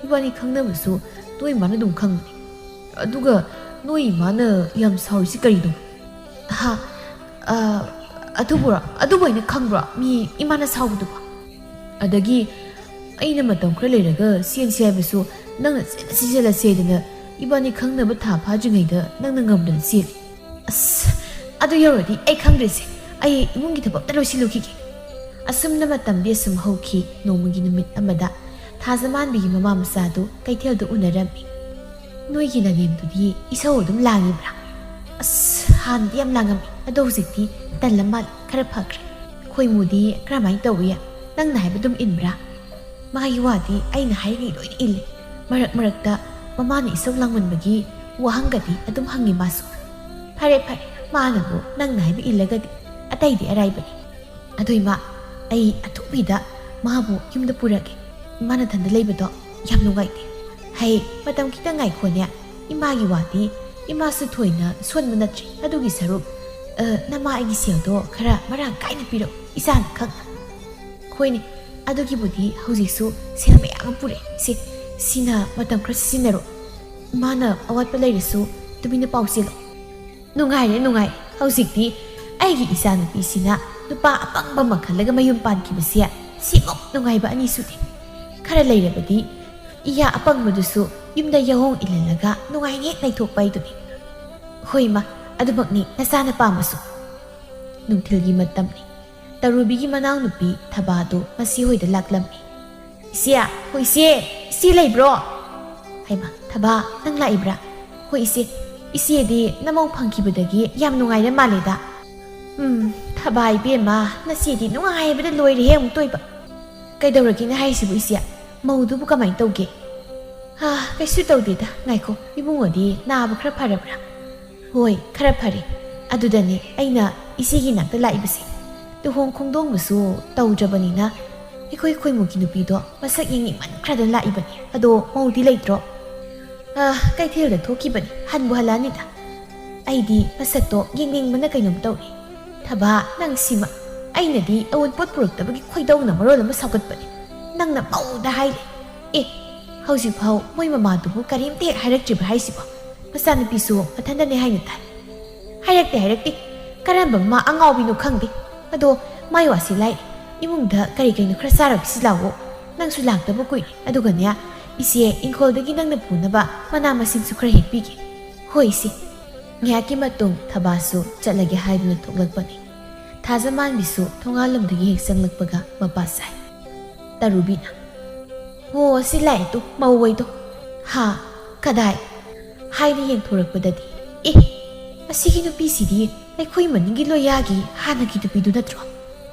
ꯏꯕꯥꯅꯤ ꯈꯪꯅꯕꯁꯨ ꯅꯣꯏ ꯏꯃꯥꯅ ꯑꯗꯨꯝ ꯈꯪꯕꯅꯤ꯫ ꯑꯗꯨꯒ ꯅꯣꯏ ꯏꯃꯥꯅ ꯌꯥꯝ ꯁꯥꯎꯔꯤꯁꯤ ꯀꯔꯤꯅꯣ?" "ꯍꯥ? ꯑ, ꯑꯗꯨꯕꯨꯔꯣ? ꯑꯗꯨꯕꯨ ꯑꯩꯅ ꯈꯪꯕ꯭ꯔꯣ ꯃꯤ ꯏꯃꯥꯅ ꯁꯥꯎꯕꯗꯨꯕꯣ?" "ꯑꯗꯒꯤ ꯑꯩꯅ ꯃꯇꯝ ꯈꯔ ꯂꯩꯔꯒ ꯆꯦꯟꯁꯤ ꯍꯥꯏꯕꯁꯨ ꯅꯪꯅ ꯆꯦꯜꯂꯁꯤ ꯆꯦꯜꯂꯁꯤ ꯍꯥꯏꯗꯅ ꯏꯕꯥꯅꯤ ꯈꯪꯅꯕ ꯊꯥ ꯐꯥꯗ꯭ꯔꯤꯉꯩꯗ ꯅꯪꯅ ꯉꯝꯗꯅ ꯆꯦꯜꯂꯤ꯫" "ꯑꯁ, ꯑꯗꯨ ꯌꯧꯔꯗꯤ ꯑꯩ ꯈꯪꯗ꯭ꯔꯤꯁꯦ꯫ ꯑꯩ ꯏꯃꯨꯡꯒꯤ ꯊꯕꯛ ꯑꯝꯇ ꯂꯣꯏꯁꯤꯜꯂꯨꯈꯤꯒꯦ꯫" ꯑꯁꯨꯝꯅ ꯃꯇꯝꯗꯤ ꯑꯁꯨꯝ ꯍꯧꯈꯤ꯫ ꯅꯣꯡꯃꯒꯤ ꯅꯨꯃꯤꯠ ꯑꯃꯗ ꯊꯥꯖꯃꯥꯟꯕꯤꯒꯤ ꯃꯃꯥ ꯃꯆꯥꯗꯨ ꯀꯩꯊꯦꯜꯗ ꯎꯅꯔꯝꯃꯤ꯫ "ꯅꯣꯏꯒꯤ ꯅꯅꯦꯝꯗꯨꯗꯤ ꯏꯁꯧ ꯑꯗꯨꯝ ꯂꯥꯡꯉꯤꯕ꯭ꯔꯥ?" "ꯑꯁ, ꯍꯥꯟꯅꯗꯤ ꯌꯥꯝ ꯂꯥꯡꯉꯝꯃꯤ, ꯑꯗꯣ ꯍꯧꯖꯤꯛꯇꯤ ꯇꯜꯂ ꯃꯥꯜꯂꯦ, ꯈꯔ ꯐꯈ꯭ꯔꯦ꯫ ꯈꯣꯏꯃꯨꯗꯤ ꯀꯔꯝꯍꯥꯏꯅ ꯇꯧꯏ? ꯅꯪꯅ ꯍꯥꯏꯕ ꯑꯗꯨꯝ ꯏꯟꯕ꯭ꯔꯥ?" "ꯃꯥꯒꯤ ꯋꯥꯗꯤ ꯑꯩꯅ ꯍꯥꯏꯔꯤꯉꯩ ꯂꯣꯏꯅ ꯏꯜꯂꯤ꯫ ꯃꯔꯛ ꯃꯔꯛꯇ ꯃꯃꯥꯅ ꯏꯁꯧ ꯂꯥꯡꯃꯟꯕꯒꯤ ꯋꯥꯍꯪꯒꯗꯤ ꯑꯗꯨꯝ ꯍꯪꯉꯤ ꯃꯥꯁꯨ꯫ ꯐꯔꯦ ꯐꯔꯦ, ꯃꯥꯅꯕꯨ ꯅꯪꯅ ꯍꯥꯏꯕ ꯏꯜꯂꯒꯗꯤ ꯑꯇꯩꯗꯤ ꯑꯔꯥꯏꯕꯅꯤ꯫ ꯑꯗꯣ ꯏꯃꯥ, ꯑꯩ ꯑꯊꯨꯕꯤꯗ ꯃꯥꯕꯨ ꯌꯨꯝꯗ ꯄꯨꯔꯒꯦ꯫ ꯏꯃꯥ ꯅꯊꯟꯗ ꯂꯩꯕꯗꯣ ꯌꯥꯝ ꯅꯨꯡꯉꯥꯏꯇꯦ꯫ ꯍꯩ, ꯃꯇꯝ ꯈꯤꯇꯪ ꯉꯥꯏꯈꯣꯅꯦ꯫ ꯏꯃꯥꯒꯤ ꯋꯥꯗꯤ ꯏꯃꯥꯁꯨ ꯊꯣꯏꯅ ꯁꯣꯟꯕ ꯅꯠꯇ꯭ꯔꯤ꯫ ꯑꯗꯨꯒꯤ ꯁꯔꯨꯛ, ꯑ, ꯅꯃꯥ ꯑꯩꯒꯤ ꯁꯦꯜꯗꯣ ꯈꯔ ꯃꯔꯥꯡ ꯀꯥꯏꯅ ꯄꯤꯔꯛꯎ, ꯏꯆꯥꯅ ꯈꯪꯅ꯫" "ꯍꯣꯏꯅꯦ, ꯑꯗꯨꯒꯤꯕꯨꯗꯤ ꯍꯧꯖꯤꯛꯁꯨ ꯁꯦꯜ ꯃꯌꯥꯝ ꯑꯃ ꯄꯨꯔꯛꯑꯦ꯫ ꯁꯦ, ꯁꯤꯅ ꯃꯇꯝ ꯈꯔ ꯁꯤꯖꯤꯟꯅꯔꯣ꯫ ꯏꯃꯥꯅ ꯑꯋꯥꯠꯄ ꯂꯩꯔꯁꯨ ꯇꯨꯃꯤꯟꯅ ꯄꯥꯎ ꯆꯦꯜꯂꯣ꯫" "ꯅꯨꯡꯉꯥꯏꯔꯦ, ꯅꯨꯡꯉꯥꯏꯔꯦ꯫ ꯍꯧꯖꯤꯛꯇꯤ ꯑꯩꯒꯤ ꯏꯆꯥꯅꯨꯄꯤꯁꯤꯅ ꯅꯨꯄꯥ ꯑꯄꯪꯕ ꯑꯃ ꯈꯜꯂꯒ ꯃꯌꯨꯝ ꯄꯥꯟꯈꯤꯕꯁꯦ ꯁꯤꯃꯨꯛ ꯅꯨꯡꯉꯥꯏꯕ ꯑꯅꯤ ꯁꯨꯗꯦ꯫ ꯈꯔ ꯂꯩꯔꯕꯗꯤ ꯏꯌꯥ ꯑꯄꯪꯕꯗꯨꯁꯨ ꯌꯨꯝꯗ ꯌꯥꯍꯣꯡ ꯏꯜꯍꯜꯂꯒ ꯅꯨꯡꯉꯥꯏꯅ ꯍꯦꯛ ꯂꯩꯊꯣꯛꯄ ꯍꯥꯏꯗꯨꯅꯤ꯫" "ꯍꯣꯏ ꯏꯃꯥ, ꯑꯗꯨꯃꯛꯅꯤ ꯅꯆꯥꯅ ꯄꯥꯝꯕꯁꯨ꯫" ꯅꯨꯡꯊꯤꯜꯒꯤ ꯃꯇꯝꯅꯤ꯫ ꯇꯔꯨꯕꯤꯒꯤ ꯃꯅꯥꯎꯅꯨꯄꯤ ꯊꯕꯥꯗꯨ ꯃꯆꯦ ꯍꯣꯏꯗ ꯂꯥꯛꯂꯝꯃꯤ꯫ "ꯏꯆꯦ, ꯍꯣ ꯏꯆꯦ, ꯏꯆꯦ ꯂꯩꯕ꯭ꯔꯣ?" "ꯍꯩꯃꯥ, ꯊꯕꯥ, ꯅꯪ ꯂꯥꯛꯏꯕ꯭ꯔꯥ? ꯍꯣꯏ ꯏꯆꯦ, ꯏꯆꯦꯗꯤ ꯅꯃꯧ ꯐꯪꯈꯤꯕꯗꯒꯤ ꯌꯥꯝ ꯅꯨꯡꯉꯥꯏꯔ ꯃꯥꯜꯂꯦꯗ꯫" "ꯎꯝ, ꯊꯕꯥ ꯏꯕꯦꯝꯃ, ꯅꯆꯦꯗꯤ ꯅꯨꯡꯉꯥꯏꯕꯗ ꯂꯣꯏꯔꯦꯍꯦ ꯑꯃꯨꯛꯇꯣꯏꯕ꯫ ꯀꯩꯗꯧꯔꯒꯦꯅ ꯍꯥꯏꯁꯤꯕꯨ ꯏꯆꯦ? ꯃꯧꯗꯨꯕꯨ ꯀꯃꯥꯏꯅ ꯇꯧꯒꯦ?" "ꯍꯥ, ꯀꯩꯁꯨ ꯇꯧꯗꯦꯗ꯫ ꯉꯥꯏꯈꯣ, ꯏꯕꯨꯡꯉꯣꯗꯤ ꯅꯥꯕ ꯈꯔ ꯐꯔꯕ꯭ꯔꯥ?" "ꯍꯣꯏ, ꯈꯔ ꯐꯔꯦ꯫ ꯑꯗꯨꯗꯅꯦ ꯑꯩꯅ ꯏꯆꯦꯒꯤ ꯅꯥꯛꯇ ꯂꯥꯛꯏꯕꯁꯦ꯫ ꯂꯨꯍꯣꯡ ꯈꯣꯡꯗꯣꯡꯕꯁꯨ ꯇꯧꯗ꯭ꯔꯕꯅꯤꯅ ꯑꯩꯈꯣꯏ ꯈꯣꯏꯃꯨꯒꯤ ꯅꯨꯄꯤꯗꯣ ꯃꯁꯛ ꯌꯦꯡꯅꯤꯡꯃꯟꯈ꯭ꯔꯗꯅ ꯂꯥꯛꯏꯕꯅꯤ꯫ ꯑꯗꯣ ꯃꯧꯗꯤ ꯂꯩꯇ꯭ꯔꯣ?" "ꯑ, ꯀꯩꯊꯦꯜꯗ ꯊꯣꯛꯈꯤꯕꯅꯤ꯫ ꯍꯟꯕꯨ ꯍꯜꯂꯛꯑꯅꯤꯗ꯫ ꯑꯩꯗꯤ ꯃꯁꯛꯇꯣ ꯌꯦꯡꯅꯤꯡꯕꯅ ꯀꯩꯅꯣꯝ ꯇꯧꯔꯦ꯫ ꯊꯕꯥ, ꯅꯪ ꯁꯤꯃ꯫ ꯑꯩꯅꯗꯤ ꯑꯋꯨꯟꯄꯣꯠ ꯄꯨꯔꯛꯇꯕꯒꯤ ꯈꯣꯏꯗꯧꯅ ꯃꯔꯣꯜ ꯑꯃ ꯁꯥꯎꯒꯠꯄꯅꯦ꯫ ꯅꯪꯅ ꯃꯧꯗ ꯍꯥꯏꯔꯦ꯫ ꯑꯦ, ꯍꯧꯖꯤꯛꯐꯥꯎ ꯃꯣꯏ ꯃꯃꯥꯗꯨꯕꯨ ꯀꯔꯤꯝꯇ ꯍꯦꯛ ꯍꯥꯏꯔꯛꯇ꯭ꯔꯤꯕ ꯍꯥꯏꯁꯤꯕꯣ? ꯃꯆꯥꯅꯨꯄꯤꯁꯨ ꯃꯊꯟꯇꯅꯦ ꯍꯥꯏꯅ ꯇꯥꯏ꯫" "ꯍꯥꯏꯔꯛꯇꯦ, ꯍꯥꯏꯔꯛꯇꯦ꯫ ꯀꯔꯝꯕ ꯃꯃꯥ ꯑꯉꯥꯎꯕꯤꯅꯣ ꯈꯪꯗꯦ꯫ ꯑꯗꯣ ꯃꯥꯏ ꯋꯥꯁꯤ ꯂꯥꯏ꯫ ꯏꯃꯨꯡꯗ ꯀꯔꯤ ꯀꯩꯅꯣ ꯈꯔ ꯆꯥꯔꯨꯈꯤꯁꯤ ꯂꯥꯛꯑꯣ꯫ ꯅꯪꯁꯨ ꯂꯥꯛꯇꯕ ꯀꯨꯏꯔꯦ꯫ ꯑꯗꯨꯒꯅꯦ, ꯏꯆꯦ, ꯏꯪꯈꯣꯜꯗꯒꯤ ꯅꯪꯅ ꯄꯨꯅꯕ ꯃꯅꯥ ꯃꯁꯤꯡꯁꯨ ꯈꯔ ꯍꯦꯛꯄꯤꯒꯦ꯫" "ꯍꯣꯏ, ꯏꯆꯦ꯫" ꯉꯥꯏꯍꯥꯛꯀꯤ ꯃꯇꯨꯡ ꯊꯕꯥꯁꯨ ꯆꯠꯂꯒꯦ ꯍꯥꯏꯗꯨꯅ ꯊꯣꯛꯂꯛꯄꯅꯤ꯫ ꯊꯥꯖꯃꯥꯟꯕꯤꯁꯨ ꯊꯣꯡꯒꯥꯜꯂꯣꯝꯗꯒꯤ ꯍꯦꯛ ꯆꯪꯂꯛꯄꯒ ꯃꯄꯥ ꯁꯥꯏ꯫ ꯇꯔꯨꯕꯤꯅ, "ꯍꯣ, ꯁꯤ ꯂꯥꯛꯑꯦ ꯇꯨ, ꯃꯧ ꯑꯣꯏꯗꯣ꯫" "ꯍꯥ? ꯀꯗꯥꯏ?" ꯍꯥꯏꯅ ꯌꯦꯡꯊꯣꯔꯛꯄꯗꯗꯤ, "ꯑꯦ, ꯑꯁꯤꯒꯤ ꯅꯨꯄꯤꯁꯤꯗꯤ ꯑꯩꯈꯣꯏ ꯃꯅꯤꯡꯒꯤ ꯂꯣꯌꯥꯒꯤ ꯍꯥꯟꯅꯒꯤ ꯅꯨꯄꯤꯗꯨ ꯅꯠꯇ꯭ꯔꯣ?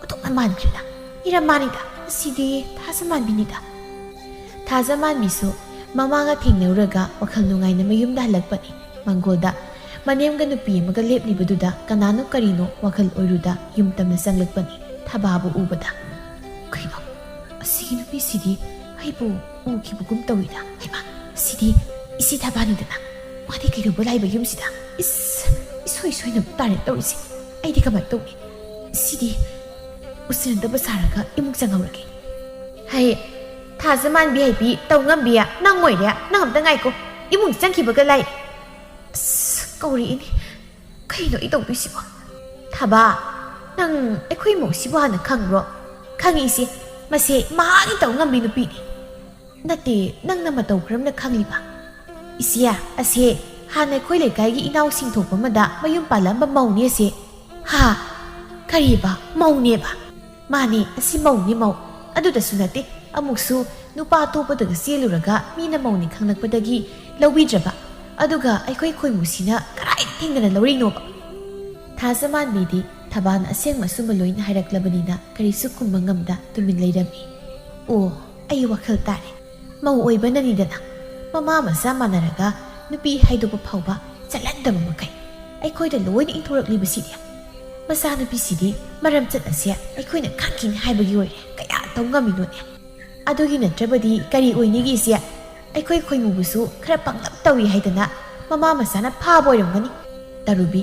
ꯑꯣꯟꯊꯣꯛꯅ ꯃꯥꯟꯈ꯭ꯔꯦꯗ꯫ ꯏꯔꯝ ꯃꯥꯅꯤꯗ, ꯑꯁꯤꯗꯤ ꯊꯥꯖ ꯃꯥꯟꯕꯤꯅꯤꯗ꯫" ꯊꯥꯖ ꯃꯥꯟꯕꯤꯁꯨ ꯃꯃꯥꯒ ꯊꯦꯡꯅꯔꯨꯔꯒ ꯋꯥꯈꯜ ꯅꯨꯡꯉꯥꯏꯅ ꯃꯌꯨꯝꯗ ꯍꯜꯂꯛꯄꯅꯤ꯫ ꯃꯪꯒꯣꯜꯗ ꯃꯅꯦꯝꯒ ꯅꯨꯄꯤ ꯑꯃꯒ ꯂꯦꯞꯂꯤꯕꯗꯨꯗ ꯀꯅꯥꯅꯣ ꯀꯔꯤꯅꯣ ꯋꯥꯈꯜ ꯑꯣꯏꯔꯨꯗ ꯌꯨꯝ ꯇꯝꯅ ꯆꯪꯂꯛꯄꯅꯤ꯫ ꯊꯕꯥꯕꯨ ꯎꯕꯗ, "ꯀꯩꯅꯣ, ꯑꯁꯤꯒꯤ ꯅꯨꯄꯤꯁꯤꯗꯤ ꯑꯩꯕꯨ ꯎꯈꯤꯕꯒꯨꯝ ꯇꯧꯏꯗ꯫ ꯍꯩꯃꯥ, ꯁꯤꯗꯤ ꯏꯆꯦ ꯊꯕꯥꯅꯤꯗꯅ꯫ ꯃꯥꯗꯤ ꯀꯩꯗꯧꯕ ꯂꯥꯛꯏꯕ ꯌꯨꯝꯁꯤꯗ? ꯏꯁ, ꯏꯁꯣꯏ ꯁꯣꯏꯅꯕ ꯇꯥꯔꯦ ꯇꯧꯔꯤꯁꯦ꯫ ꯑꯩꯗꯤ ꯀꯃꯥꯏꯅ ꯇꯧꯅꯤ? ꯁꯤꯗꯤ ꯎꯁꯤꯟꯅꯗꯕ ꯁꯥꯔꯒ ꯏꯃꯨꯡ ꯆꯪꯍꯧꯔꯒꯦ꯫" "ꯍꯩ, ꯊꯥꯖ ꯃꯥꯟꯕꯤ ꯍꯩꯕꯤ ꯇꯧ ꯉꯝꯕꯤ, ꯅꯪ ꯑꯣꯏꯔꯦ꯫ ꯅꯪ ꯑꯝꯇ ꯉꯥꯏꯀꯣ꯫ ꯏꯃꯨꯡ ꯆꯪꯈꯤꯕꯒ ꯂꯥꯏ꯫ ꯑꯁ, ꯀꯧꯔꯛꯏꯅꯦ꯫ ꯀꯩꯅꯣ ꯑꯩ ꯇꯧꯗꯣꯏꯁꯤꯕꯣ? ꯊꯕꯥ, ꯅꯪ ꯑꯩꯈꯣꯏ ꯏꯃꯨꯡꯁꯤꯕꯨ ꯍꯥꯟꯅ ꯈꯪꯕ꯭ꯔꯣ?" "ꯈꯪꯉꯤ ꯏꯆꯦ꯫ ꯃꯁꯦ ꯃꯍꯥꯛꯀꯤ ꯇꯧ ꯉꯝꯕꯤ ꯅꯨꯄꯤꯅꯤ꯫" "ꯅꯠꯇꯦ, ꯅꯪꯅ ꯃꯇꯧ ꯀꯔꯝꯅ ꯈꯪꯂꯤꯕ?" "ꯏꯆꯦ, ꯑꯁꯦ ꯍꯥꯟꯅ ꯑꯩꯈꯣꯏ ꯂꯩꯀꯥꯏꯒꯤ ꯏꯅꯥꯎꯁꯤꯡ ꯊꯣꯛꯄ ꯑꯃꯗ ꯃꯌꯨꯝ ꯄꯥꯜꯂꯝꯕ ꯃꯧꯅꯦ ꯑꯁꯦ꯫" "ꯍꯥ? ꯀꯔꯤꯕ? ꯃꯧꯅꯦꯕ?" "ꯃꯥꯅꯦ, ꯑꯁꯤ ꯃꯧꯅꯦ, ꯃꯧ꯫ ꯑꯗꯨꯗꯁꯨ ꯅꯠꯇꯦ, ꯑꯃꯨꯛꯁꯨ ꯅꯨꯄꯥ ꯑꯇꯣꯞꯄꯗꯒ ꯆꯦꯜꯂꯨꯔꯒ ꯃꯤꯅ ꯃꯧꯅꯦ ꯈꯪꯂꯛꯄꯗꯒꯤ ꯂꯧꯕꯤꯗ꯭ꯔꯕ꯫ ꯑꯗꯨꯒ ꯑꯩꯈꯣꯏ ꯈꯣꯏꯃꯨꯁꯤꯅ ꯀꯔꯥꯏ ꯊꯦꯡꯅꯅ ꯂꯧꯔꯤꯅꯣꯕ?" ꯊꯥꯖ ꯃꯥꯟꯕꯤꯗꯤ ꯊꯕꯥꯅ ꯑꯁꯦꯡꯕ ꯑꯆꯨꯝꯕ ꯂꯣꯏꯅ ꯍꯥꯏꯔꯛꯂꯕꯅꯤꯅ ꯀꯔꯤꯁꯨ ꯈꯨꯝꯕ ꯉꯝꯗ ꯇꯨꯃꯤꯟ ꯂꯩꯔꯝꯃꯤ꯫ "ꯑꯣ, ꯑꯩ ꯋꯥꯈꯜ ꯇꯥꯔꯦ꯫ ꯃꯧ ꯑꯣꯏꯕꯅꯅꯤꯗꯅ꯫ ꯃꯃꯥ ꯃꯆꯥ ꯃꯥꯟꯅꯔꯒ ꯅꯨꯄꯤ ꯍꯥꯏꯗꯣꯛꯄ ꯐꯥꯎꯕ ꯆꯠꯍꯟꯗꯕ ꯃꯈꯩ ꯑꯩꯈꯣꯏꯗ ꯂꯣꯏꯅ ꯏꯟꯊꯣꯔꯛꯂꯤꯕꯁꯤꯗꯤ꯫ ꯃꯆꯥꯅꯨꯄꯤꯁꯤꯗꯤ ꯃꯔꯝꯆꯠ ꯑꯁꯦ ꯑꯩꯈꯣꯏꯅ ꯈꯪꯈꯤꯅꯤ ꯍꯥꯏꯕꯒꯤ ꯑꯣꯏꯔꯦ꯫ ꯀꯌꯥ ꯇꯧ ꯉꯝꯃꯤꯅꯣꯅꯦ?" "ꯑꯗꯨꯒꯤ ꯅꯠꯇ꯭ꯔꯕꯗꯤ ꯀꯔꯤ ꯑꯣꯏꯅꯤꯒꯦ ꯏꯆꯦ? ꯑꯩꯈꯣꯏ ꯈꯣꯏꯃꯨꯕꯨꯁꯨ ꯈꯔ ꯄꯪꯂꯞ ꯇꯧꯏ ꯍꯥꯏꯗꯅ ꯃꯃꯥ ꯃꯆꯥꯅ ꯐꯥꯕ ꯑꯣꯏꯔꯝꯒꯅꯤ꯫" ꯇꯔꯨꯕꯤ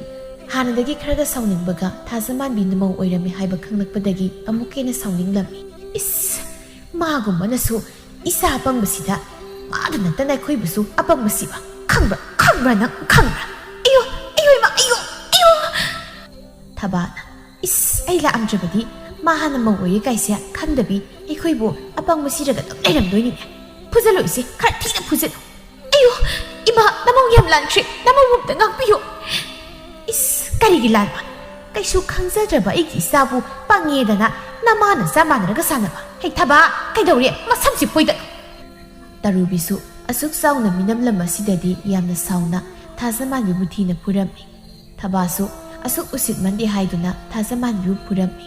ꯍꯥꯟꯅꯗꯒꯤ ꯈꯔꯒ ꯁꯥꯎꯅꯤꯡꯕꯒ ꯊꯥꯖ ꯃꯥꯟꯕꯤ ꯃꯧ ꯑꯣꯏꯔꯝꯃꯤ ꯍꯥꯏꯕ ꯈꯪꯂꯛꯄꯗꯒꯤ ꯑꯃꯨꯛꯀ ꯍꯦꯟꯅ ꯁꯥꯎꯅꯤꯡꯂꯝꯃꯤ꯫ "ꯏꯁ! ꯃꯥꯒꯨꯝꯕꯅꯁꯨ ꯏꯆꯥ ꯑꯄꯪꯕꯁꯤꯗ ꯃꯥꯗ ꯅꯠꯇꯅ ꯑꯩꯈꯣꯏꯕꯨꯁꯨ ꯑꯄꯪꯕꯁꯤꯕ ꯈꯪꯕ꯭ꯔꯥ? ꯈꯪꯕ꯭ꯔꯥ ꯅꯪ? ꯈꯪꯕ꯭ꯔꯥ? ꯑꯌꯣ! ꯑꯌꯣ ꯏꯃꯥ! ꯑꯌꯣ! ꯑꯌꯣ!" ꯊꯕꯥꯅ, "ꯏꯁ, ꯑꯩ ꯂꯥꯛꯑꯝꯗ꯭ꯔꯕꯗꯤ ꯃꯥ ꯍꯥꯟꯅ ꯃꯧ ꯑꯣꯏꯌꯦ ꯀꯥꯏꯁꯦ ꯈꯪꯗꯕꯤ ꯑꯩꯈꯣꯏꯕꯨ ꯑꯄꯪꯕ ꯁꯤꯔꯒ ꯑꯗꯨꯝ ꯂꯩꯔꯝꯗꯣꯏꯅꯤꯅꯦ꯫ ꯐꯨꯖꯜꯂꯣ ꯏꯆꯦ, ꯈꯔ ꯊꯤꯅ ꯐꯨꯖꯜꯂꯣ꯫" "ꯑꯌꯣ! ꯏꯃꯥ, ꯅꯃꯧ ꯌꯥꯝ ꯂꯥꯟꯈ꯭ꯔꯦ, ꯅꯃꯧ ꯑꯝꯇ ꯉꯥꯛꯄꯤꯌꯨ꯫" "ꯏꯁ, ꯀꯔꯤꯒꯤ ꯂꯥꯟꯕ? ꯀꯩꯁꯨ ꯈꯪꯖꯗ꯭ꯔꯕ ꯑꯩꯒꯤ ꯏꯆꯥꯕꯨ ꯄꯪꯉꯦꯗꯅ ꯅꯃꯥ ꯅꯆꯥ ꯃꯥꯟꯅꯔꯒ ꯁꯥꯟꯅꯕ꯫ ꯍꯩ ꯊꯕꯥ, ꯀꯩꯗꯧꯔꯦ? ꯃꯁꯝꯁꯤ ꯐꯣꯏꯗꯠꯂꯨ꯫" ꯇꯔꯨꯕꯤꯁꯨ ꯑꯁꯨꯛ ꯆꯥꯎꯅ ꯃꯤꯅꯝꯂꯝ ꯑꯁꯤꯗꯗꯤ ꯌꯥꯝꯅ ꯁꯥꯎꯅ ꯊꯥꯖꯃꯥꯟꯕꯤꯕꯨ ꯊꯤꯅ ꯐꯨꯔꯝꯃꯤ꯫ ꯊꯕꯥꯁꯨ ꯑꯁꯨꯛ ꯎꯁꯤꯠꯃꯟꯗꯦ ꯍꯥꯏꯗꯨꯅ ꯊꯥꯖꯃꯥꯟꯕꯤꯕꯨ ꯐꯨꯔꯝꯃꯤ꯫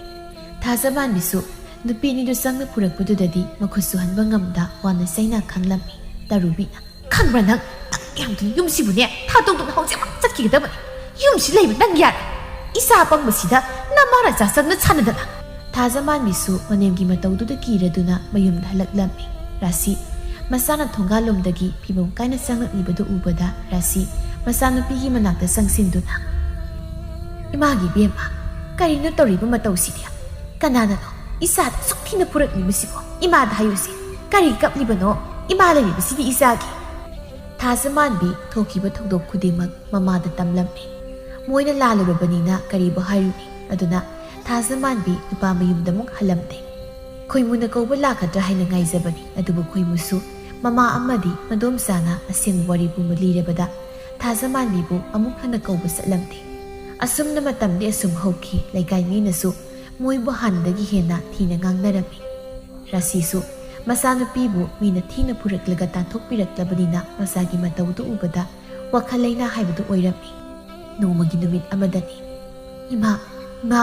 ꯊꯥꯖꯃꯥꯟꯕꯤꯁꯨ ꯅꯨꯄꯤ ꯑꯅꯤꯗꯨ ꯆꯪꯅ ꯐꯨꯔꯛꯄꯗꯨꯗꯗꯤ ꯃꯈꯨꯠ ꯁꯨꯍꯟꯕ ꯉꯝꯗ ꯋꯥꯅ ꯆꯩꯅ ꯈꯥꯡꯂꯝꯃꯤ꯫ ꯇꯔꯨꯕꯤꯅ, "ꯈꯪꯕ꯭ꯔꯥ ꯅꯪ? ꯅꯪ ꯌꯥꯝꯗꯨꯅ ꯌꯨꯝꯁꯤꯕꯨꯅꯦ ꯊꯥꯗꯣꯛꯇꯨꯅ ꯍꯧꯖꯤꯛꯃꯛ ꯆꯠꯈꯤꯒꯗꯕꯅꯤ꯫ ꯌꯨꯝꯁꯤ ꯂꯩꯕ ꯅꯪ ꯌꯥꯔꯦ꯫ ꯏꯆꯥ ꯑꯄꯪꯕꯁꯤꯗ ꯅꯃꯥ ꯅꯆꯥ ꯆꯪꯅ ꯁꯥꯟꯅꯗꯅ!" ꯊꯥꯖꯃꯥꯟꯕꯤꯁꯨ ꯃꯅꯦꯝꯒꯤ ꯃꯇꯧꯗꯨꯗ ꯀꯤꯔꯗꯨꯅ ꯃꯌꯨꯝꯗ ꯍꯜꯂꯛꯂꯝꯃꯤ꯫ ꯔꯥꯁꯤ ꯃꯁꯥꯅ ꯊꯣꯡꯒꯥꯜꯂꯣꯝꯗꯒꯤ ꯐꯤꯕꯝ ꯀꯥꯏꯅ ꯆꯪꯂꯛꯂꯤꯕꯗꯨ ꯎꯕꯗ ꯔꯥꯁꯤ ꯃꯆꯥꯅꯨꯄꯤꯒꯤ ꯃꯅꯥꯛꯇ ꯆꯪꯁꯤꯟꯗꯨꯅ, "ꯏꯃꯥꯒꯤ ꯏꯕꯦꯝꯃ, ꯀꯔꯤꯅꯣ ꯇꯧꯔꯤꯕ ꯃꯇꯧꯁꯤꯗꯤ? ꯀꯅꯥꯅꯅꯣ ꯏꯆꯥꯗ ꯑꯁꯨꯛ ꯊꯤꯅ ꯐꯨꯔꯛꯂꯤꯕꯁꯤꯕꯣ? ꯏꯃꯥꯗ ꯍꯥꯏꯌꯨꯁꯦ, ꯀꯔꯤ ꯀꯞꯂꯤꯕꯅꯣ ꯏꯃꯥ ꯂꯩꯔꯤꯕꯁꯤꯗꯤ ꯏꯆꯥꯒꯤ?" ꯊꯥꯖꯃꯥꯟꯕꯤ ꯊꯣꯛꯈꯤꯕ ꯊꯧꯗꯣꯛ ꯈꯨꯗꯤꯡꯃꯛ ꯃꯃꯥꯗ ꯇꯝꯂꯝꯃꯤ꯫ ꯃꯣꯏꯅ ꯂꯥꯜꯂꯨꯔꯕꯅꯤꯅ ꯀꯔꯤꯕꯨ ꯍꯥꯏꯔꯨꯅꯤ? ꯑꯗꯨꯅ ꯊꯥꯖꯃꯥꯟꯕꯤ ꯅꯨꯄꯥ ꯃꯌꯨꯝꯗ ꯑꯃꯨꯛ ꯍꯜꯂꯝꯗꯦ꯫ ꯈꯣꯏꯃꯨꯅ ꯀꯧꯕ ꯂꯥꯛꯀꯗ꯭ꯔꯥ ꯍꯥꯏꯅ ꯉꯥꯏꯖꯕꯅꯤ, ꯑꯗꯨꯕꯨ ꯈꯣꯏꯃꯨꯁꯨ ꯃꯃꯥ ꯑꯃꯗꯤ ꯃꯗꯣꯝꯆꯥꯅ ꯑꯁꯦꯡꯕ ꯋꯥꯔꯤ ꯄꯨꯝꯕ ꯂꯤꯔꯕꯗ ꯊꯥꯖꯃꯥꯟꯕꯤꯕꯨ ꯑꯃꯨꯛ ꯍꯟꯅ ꯀꯧꯕ ꯆꯠꯂꯝꯗꯦ꯫ ꯑꯁꯨꯝꯅ ꯃꯇꯝꯗꯤ ꯑꯁꯨꯝ ꯍꯧꯈꯤ꯫ ꯂꯩꯀꯥꯏ ꯃꯤꯅꯁꯨ ꯃꯣꯏꯕꯨ ꯍꯥꯟꯅꯗꯒꯤ ꯍꯦꯟꯅ ꯊꯤꯅ ꯉꯥꯡꯅꯔꯝꯃꯤ꯫ ꯔꯥꯁꯤꯁꯨ ꯃꯆꯥꯅꯨꯄꯤꯕꯨ ꯃꯤꯅ ꯊꯤꯅ ꯐꯨꯔꯛꯂꯒ ꯇꯥꯟꯊꯣꯛꯄꯤꯔꯛꯂꯕꯅꯤꯅ ꯃꯆꯥꯒꯤ ꯃꯇꯧꯗꯨ ꯎꯕꯗ ꯋꯥꯈꯜ ꯂꯩꯅꯥ ꯍꯥꯏꯕꯗꯨ ꯑꯣꯏꯔꯝꯃꯤ꯫ ꯅꯣꯡꯃꯒꯤ ꯅꯨꯃꯤꯠ ꯑꯃꯗꯅꯤ꯫ "ꯏꯃꯥ, ꯏꯃꯥ,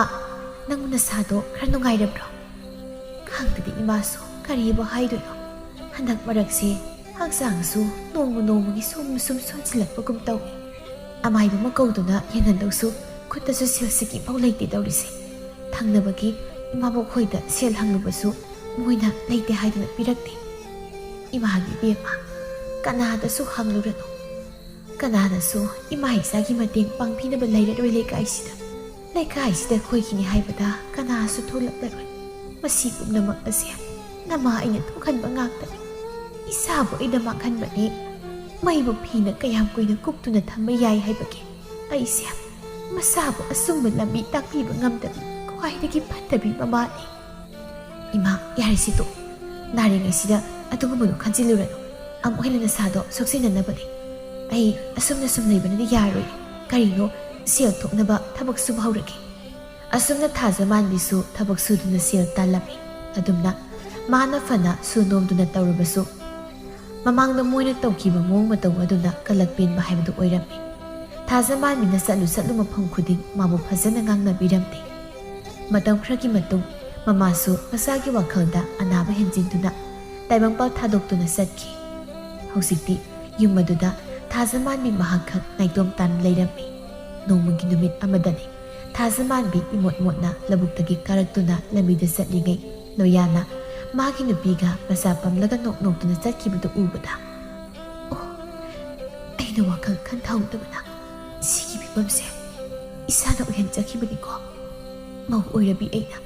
ꯅꯪ ꯅꯁꯥꯗꯣ ꯈꯔ ꯅꯨꯡꯉꯥꯏꯔꯕ꯭ꯔꯣ?" ꯈꯪꯗꯦꯗ ꯏꯃꯥꯁꯨ ꯀꯔꯤꯕꯨ ꯍꯥꯏꯗꯣꯏꯅꯣ꯫ ꯍꯟꯗꯛ ꯃꯔꯛꯁꯦ ꯍꯛꯆꯥꯡꯁꯨ ꯅꯣꯡꯃ ꯅꯣꯡꯃꯒꯤ ꯁꯨꯝ ꯁꯨꯝ ꯁꯣꯟꯁꯤꯜꯂꯛꯄꯒꯨꯝ ꯇꯧꯏ꯫ ꯑꯃꯥꯏꯕ ꯑꯃ ꯀꯧꯗꯨꯅ ꯌꯦꯡꯍꯟꯗꯧꯁꯨ ꯈꯨꯠꯇꯁꯨ ꯁꯦꯜ ꯁꯤꯀꯤ ꯐꯥꯎ ꯂꯩꯇꯦ ꯇꯧꯔꯤꯁꯦ꯫ ꯊꯪꯅꯕꯒꯤ ꯏꯃꯥꯕꯣꯛ ꯈꯣꯏꯗ ꯁꯦꯜ ꯍꯪꯂꯨꯕꯁꯨ ꯃꯣꯏꯅ ꯂꯩꯇꯦ ꯍꯥꯏꯗꯨꯅ ꯄꯤꯔꯛꯇꯦ꯫ ꯏꯃꯥꯒꯤ ꯏꯕꯦꯝꯃ, ꯀꯅꯥꯗꯁꯨ ꯍꯪꯂꯨꯔꯅꯨ꯫ ꯀꯅꯥꯅꯁꯨ ꯏꯃꯥ ꯏꯆꯥꯒꯤ ꯃꯇꯦꯡ ꯄꯥꯡꯕꯤꯅꯕ ꯂꯩꯔꯔꯣꯏ ꯂꯩꯀꯥꯏꯁꯤꯗ꯫ ꯂꯩꯀꯥꯏꯁꯤꯗ ꯑꯩꯈꯣꯏꯒꯤꯅꯤ ꯍꯥꯏꯕꯗ ꯀꯅꯥꯁꯨ ꯊꯣꯛꯂꯛꯂꯔꯣꯏ꯫ ꯃꯁꯤ ꯄꯨꯝꯅꯃꯛ ꯑꯁꯦ ꯅꯃꯥ ꯑꯩꯅ ꯊꯣꯛꯍꯟꯕ ꯉꯥꯛꯇꯅꯤ꯫ ꯏꯆꯥꯕꯨ ꯑꯩꯅ ꯃꯥꯡꯍꯟꯕꯅꯤ꯫ ꯃꯩꯕꯨ ꯐꯤꯅ ꯀꯌꯥꯝ ꯀꯨꯏꯅ ꯀꯨꯞꯇꯨꯅ ꯊꯝꯕ ꯌꯥꯏ ꯍꯥꯏꯕꯒꯦ? ꯑꯩꯁꯦ ꯃꯆꯥꯕꯨ ꯑꯆꯨꯝꯕ ꯂꯝꯕꯤ ꯇꯥꯛꯄꯤꯕ ꯉꯝꯗꯕꯤ ꯈ꯭ꯋꯥꯏꯗꯒꯤ ꯐꯠꯇꯕꯤ ꯃꯃꯥꯅꯤ꯫ ꯏꯃꯥ, ꯌꯥꯔꯦꯁꯦ ꯇꯣꯛꯑꯣ꯫ ꯅꯥꯔꯤꯉꯩꯁꯤꯗ ꯑꯗꯨꯒꯨꯝꯕꯗꯣ ꯈꯟꯖꯤꯜꯂꯨꯔꯅꯨ꯫ ꯑꯃꯨꯛ ꯍꯦꯟꯅ ꯅꯁꯥꯗꯣ ꯁꯣꯛꯆꯤꯟꯅꯅꯕꯅꯦ꯫ ꯑꯩ ꯑꯁꯨꯝꯅ ꯁꯨꯝ ꯂꯩꯕꯅꯗꯤ ꯌꯥꯔꯣꯏ꯫ ꯀꯔꯤꯅꯣ ꯁꯦꯜ ꯊꯣꯛꯅꯕ ꯊꯕꯛ ꯁꯨꯕ ꯍꯧꯔꯒꯦ꯫ ꯑꯁꯨꯝꯅ ꯊꯥꯖꯃꯥꯟꯕꯤꯁꯨ ꯊꯕꯛ ꯁꯨꯗꯨꯅ ꯁꯦꯜ ꯇꯥꯜꯂꯝꯃꯤ꯫ ꯑꯗꯨꯝꯅ ꯃꯥꯅ ꯐꯅ ꯁꯨ ꯅꯣꯝꯗꯨꯅ ꯇꯧꯔꯕꯁꯨ ꯃꯃꯥꯡꯗ ꯃꯣꯏꯅ ꯇꯧꯈꯤꯕ ꯃꯑꯣꯡ ꯃꯇꯧ ꯑꯗꯨꯅ ꯀꯂꯛ ꯄꯦꯟꯕ ꯍꯥꯏꯕꯗꯨ ꯑꯣꯏꯔꯝꯃꯤ꯫ ꯊꯥꯖꯃꯥꯟꯕꯤꯅ ꯆꯠꯂꯨ ꯆꯠꯂꯨ ꯃꯐꯝ ꯈꯨꯗꯤꯡ ꯃꯥꯕꯨ ꯐꯖꯅ ꯉꯥꯡꯅꯕꯤꯔꯝꯃꯤ꯫ ꯃꯇꯝ ꯈꯔꯒꯤ ꯃꯇꯨꯡ ꯃꯃꯥꯁꯨ ꯃꯆꯥꯒꯤ ꯋꯥꯈꯜꯗ ꯑꯅꯥꯕ ꯍꯦꯟꯖꯤꯟꯗꯨꯅ ꯇꯥꯏꯕꯪꯄꯥꯜ ꯊꯥꯗꯣꯛꯇꯨꯅ ꯆꯠꯈꯤ꯫ ꯍꯧꯖꯤꯛꯇꯤ ꯌꯨꯝ ꯑꯗꯨꯗ ꯊꯥꯖꯃꯥꯟꯕꯤ ꯃꯍꯥꯛꯈꯛ ꯅꯥꯏꯇꯣꯝ ꯇꯥꯅ ꯂꯩꯔꯝꯃꯤ꯫ ꯅꯣꯡꯃꯒꯤ ꯅꯨꯃꯤꯠ ꯑꯃꯗꯅꯤ ꯊꯥꯖꯃꯥꯟꯕꯤ ꯏꯃꯣꯠ ꯃꯣꯠꯅ ꯂꯧꯕꯨꯛꯇꯒꯤ ꯀꯥꯔꯛꯇꯨꯅ ꯂꯝꯕꯤꯗ ꯆꯠꯂꯤꯉꯩ ꯂꯣꯌꯥꯅ ꯃꯥꯒꯤ ꯅꯨꯄꯤꯒ ꯃꯆꯥ ꯄꯝꯂꯒ ꯅꯣꯛ ꯅꯣꯛꯇꯨꯅ ꯆꯠꯈꯤꯕꯗꯨ ꯎꯕꯗ, "ꯑꯣ, ꯑꯩꯅ ꯋꯥꯈꯜ ꯈꯟꯊꯍꯧꯗꯕꯅ ꯁꯤꯒꯤ ꯐꯤꯕꯝꯁꯦ ꯏꯁꯥꯅ ꯑꯣꯏꯍꯟꯖꯈꯤꯕꯅꯤꯀꯣ꯫ ꯃꯧ ꯑꯣꯏꯔꯕꯤ ꯑꯩꯅ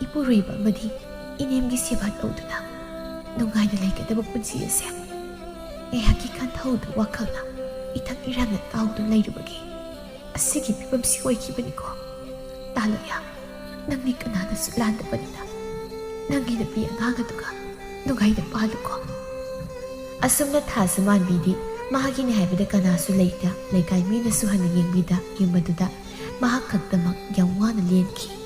ꯏꯄꯨꯔꯣꯏꯕ ꯑꯃꯗꯤ ꯏꯅꯦꯝꯒꯤ ꯁꯦꯕꯥ ꯇꯧꯗꯨꯅ ꯅꯨꯡꯉꯥꯏꯅ ꯂꯩꯒꯗꯕ ꯄꯨꯟꯁꯤ ꯑꯁꯦ ꯉꯥꯏꯍꯥꯛꯀꯤ ꯈꯟꯊꯍꯧꯗꯕ ꯋꯥꯈꯜꯅ ꯏꯊꯛ ꯏꯔꯥꯡꯅ ꯇꯥꯎꯗꯨꯅ ꯂꯩꯔꯨꯕꯒꯤ ꯑꯁꯤꯒꯤ ꯐꯤꯕꯝꯁꯤ ꯑꯣꯏꯈꯤꯕꯅꯤꯀꯣ꯫ ꯇꯥꯂꯣꯌꯥ, ꯅꯪꯗꯤ ꯀꯅꯥꯗꯁꯨ ꯂꯥꯟꯗꯕꯅꯤꯅ ꯅꯪꯒꯤ ꯅꯨꯄꯤ ꯑꯉꯥꯡ ꯑꯗꯨꯒ ꯅꯨꯡꯉꯥꯏꯅ ꯄꯥꯜꯂꯨꯀꯣ꯫" ꯑꯁꯨꯝꯅ ꯊꯥꯖꯃꯥꯟꯕꯤꯗꯤ ꯃꯥꯒꯤꯅꯤ ꯍꯥꯏꯕꯗ ꯀꯅꯥꯁꯨ ꯂꯩꯇ, ꯂꯩꯀꯥꯏ ꯃꯤꯅꯁꯨ ꯍꯟꯅ ꯌꯦꯡꯕꯤꯗ, ꯌꯨꯝ ꯑꯗꯨꯗ ꯃꯍꯥꯛ ꯈꯛꯇꯃꯛ ꯌꯥꯝ ꯋꯥꯅ ꯂꯦꯟꯈꯤ꯫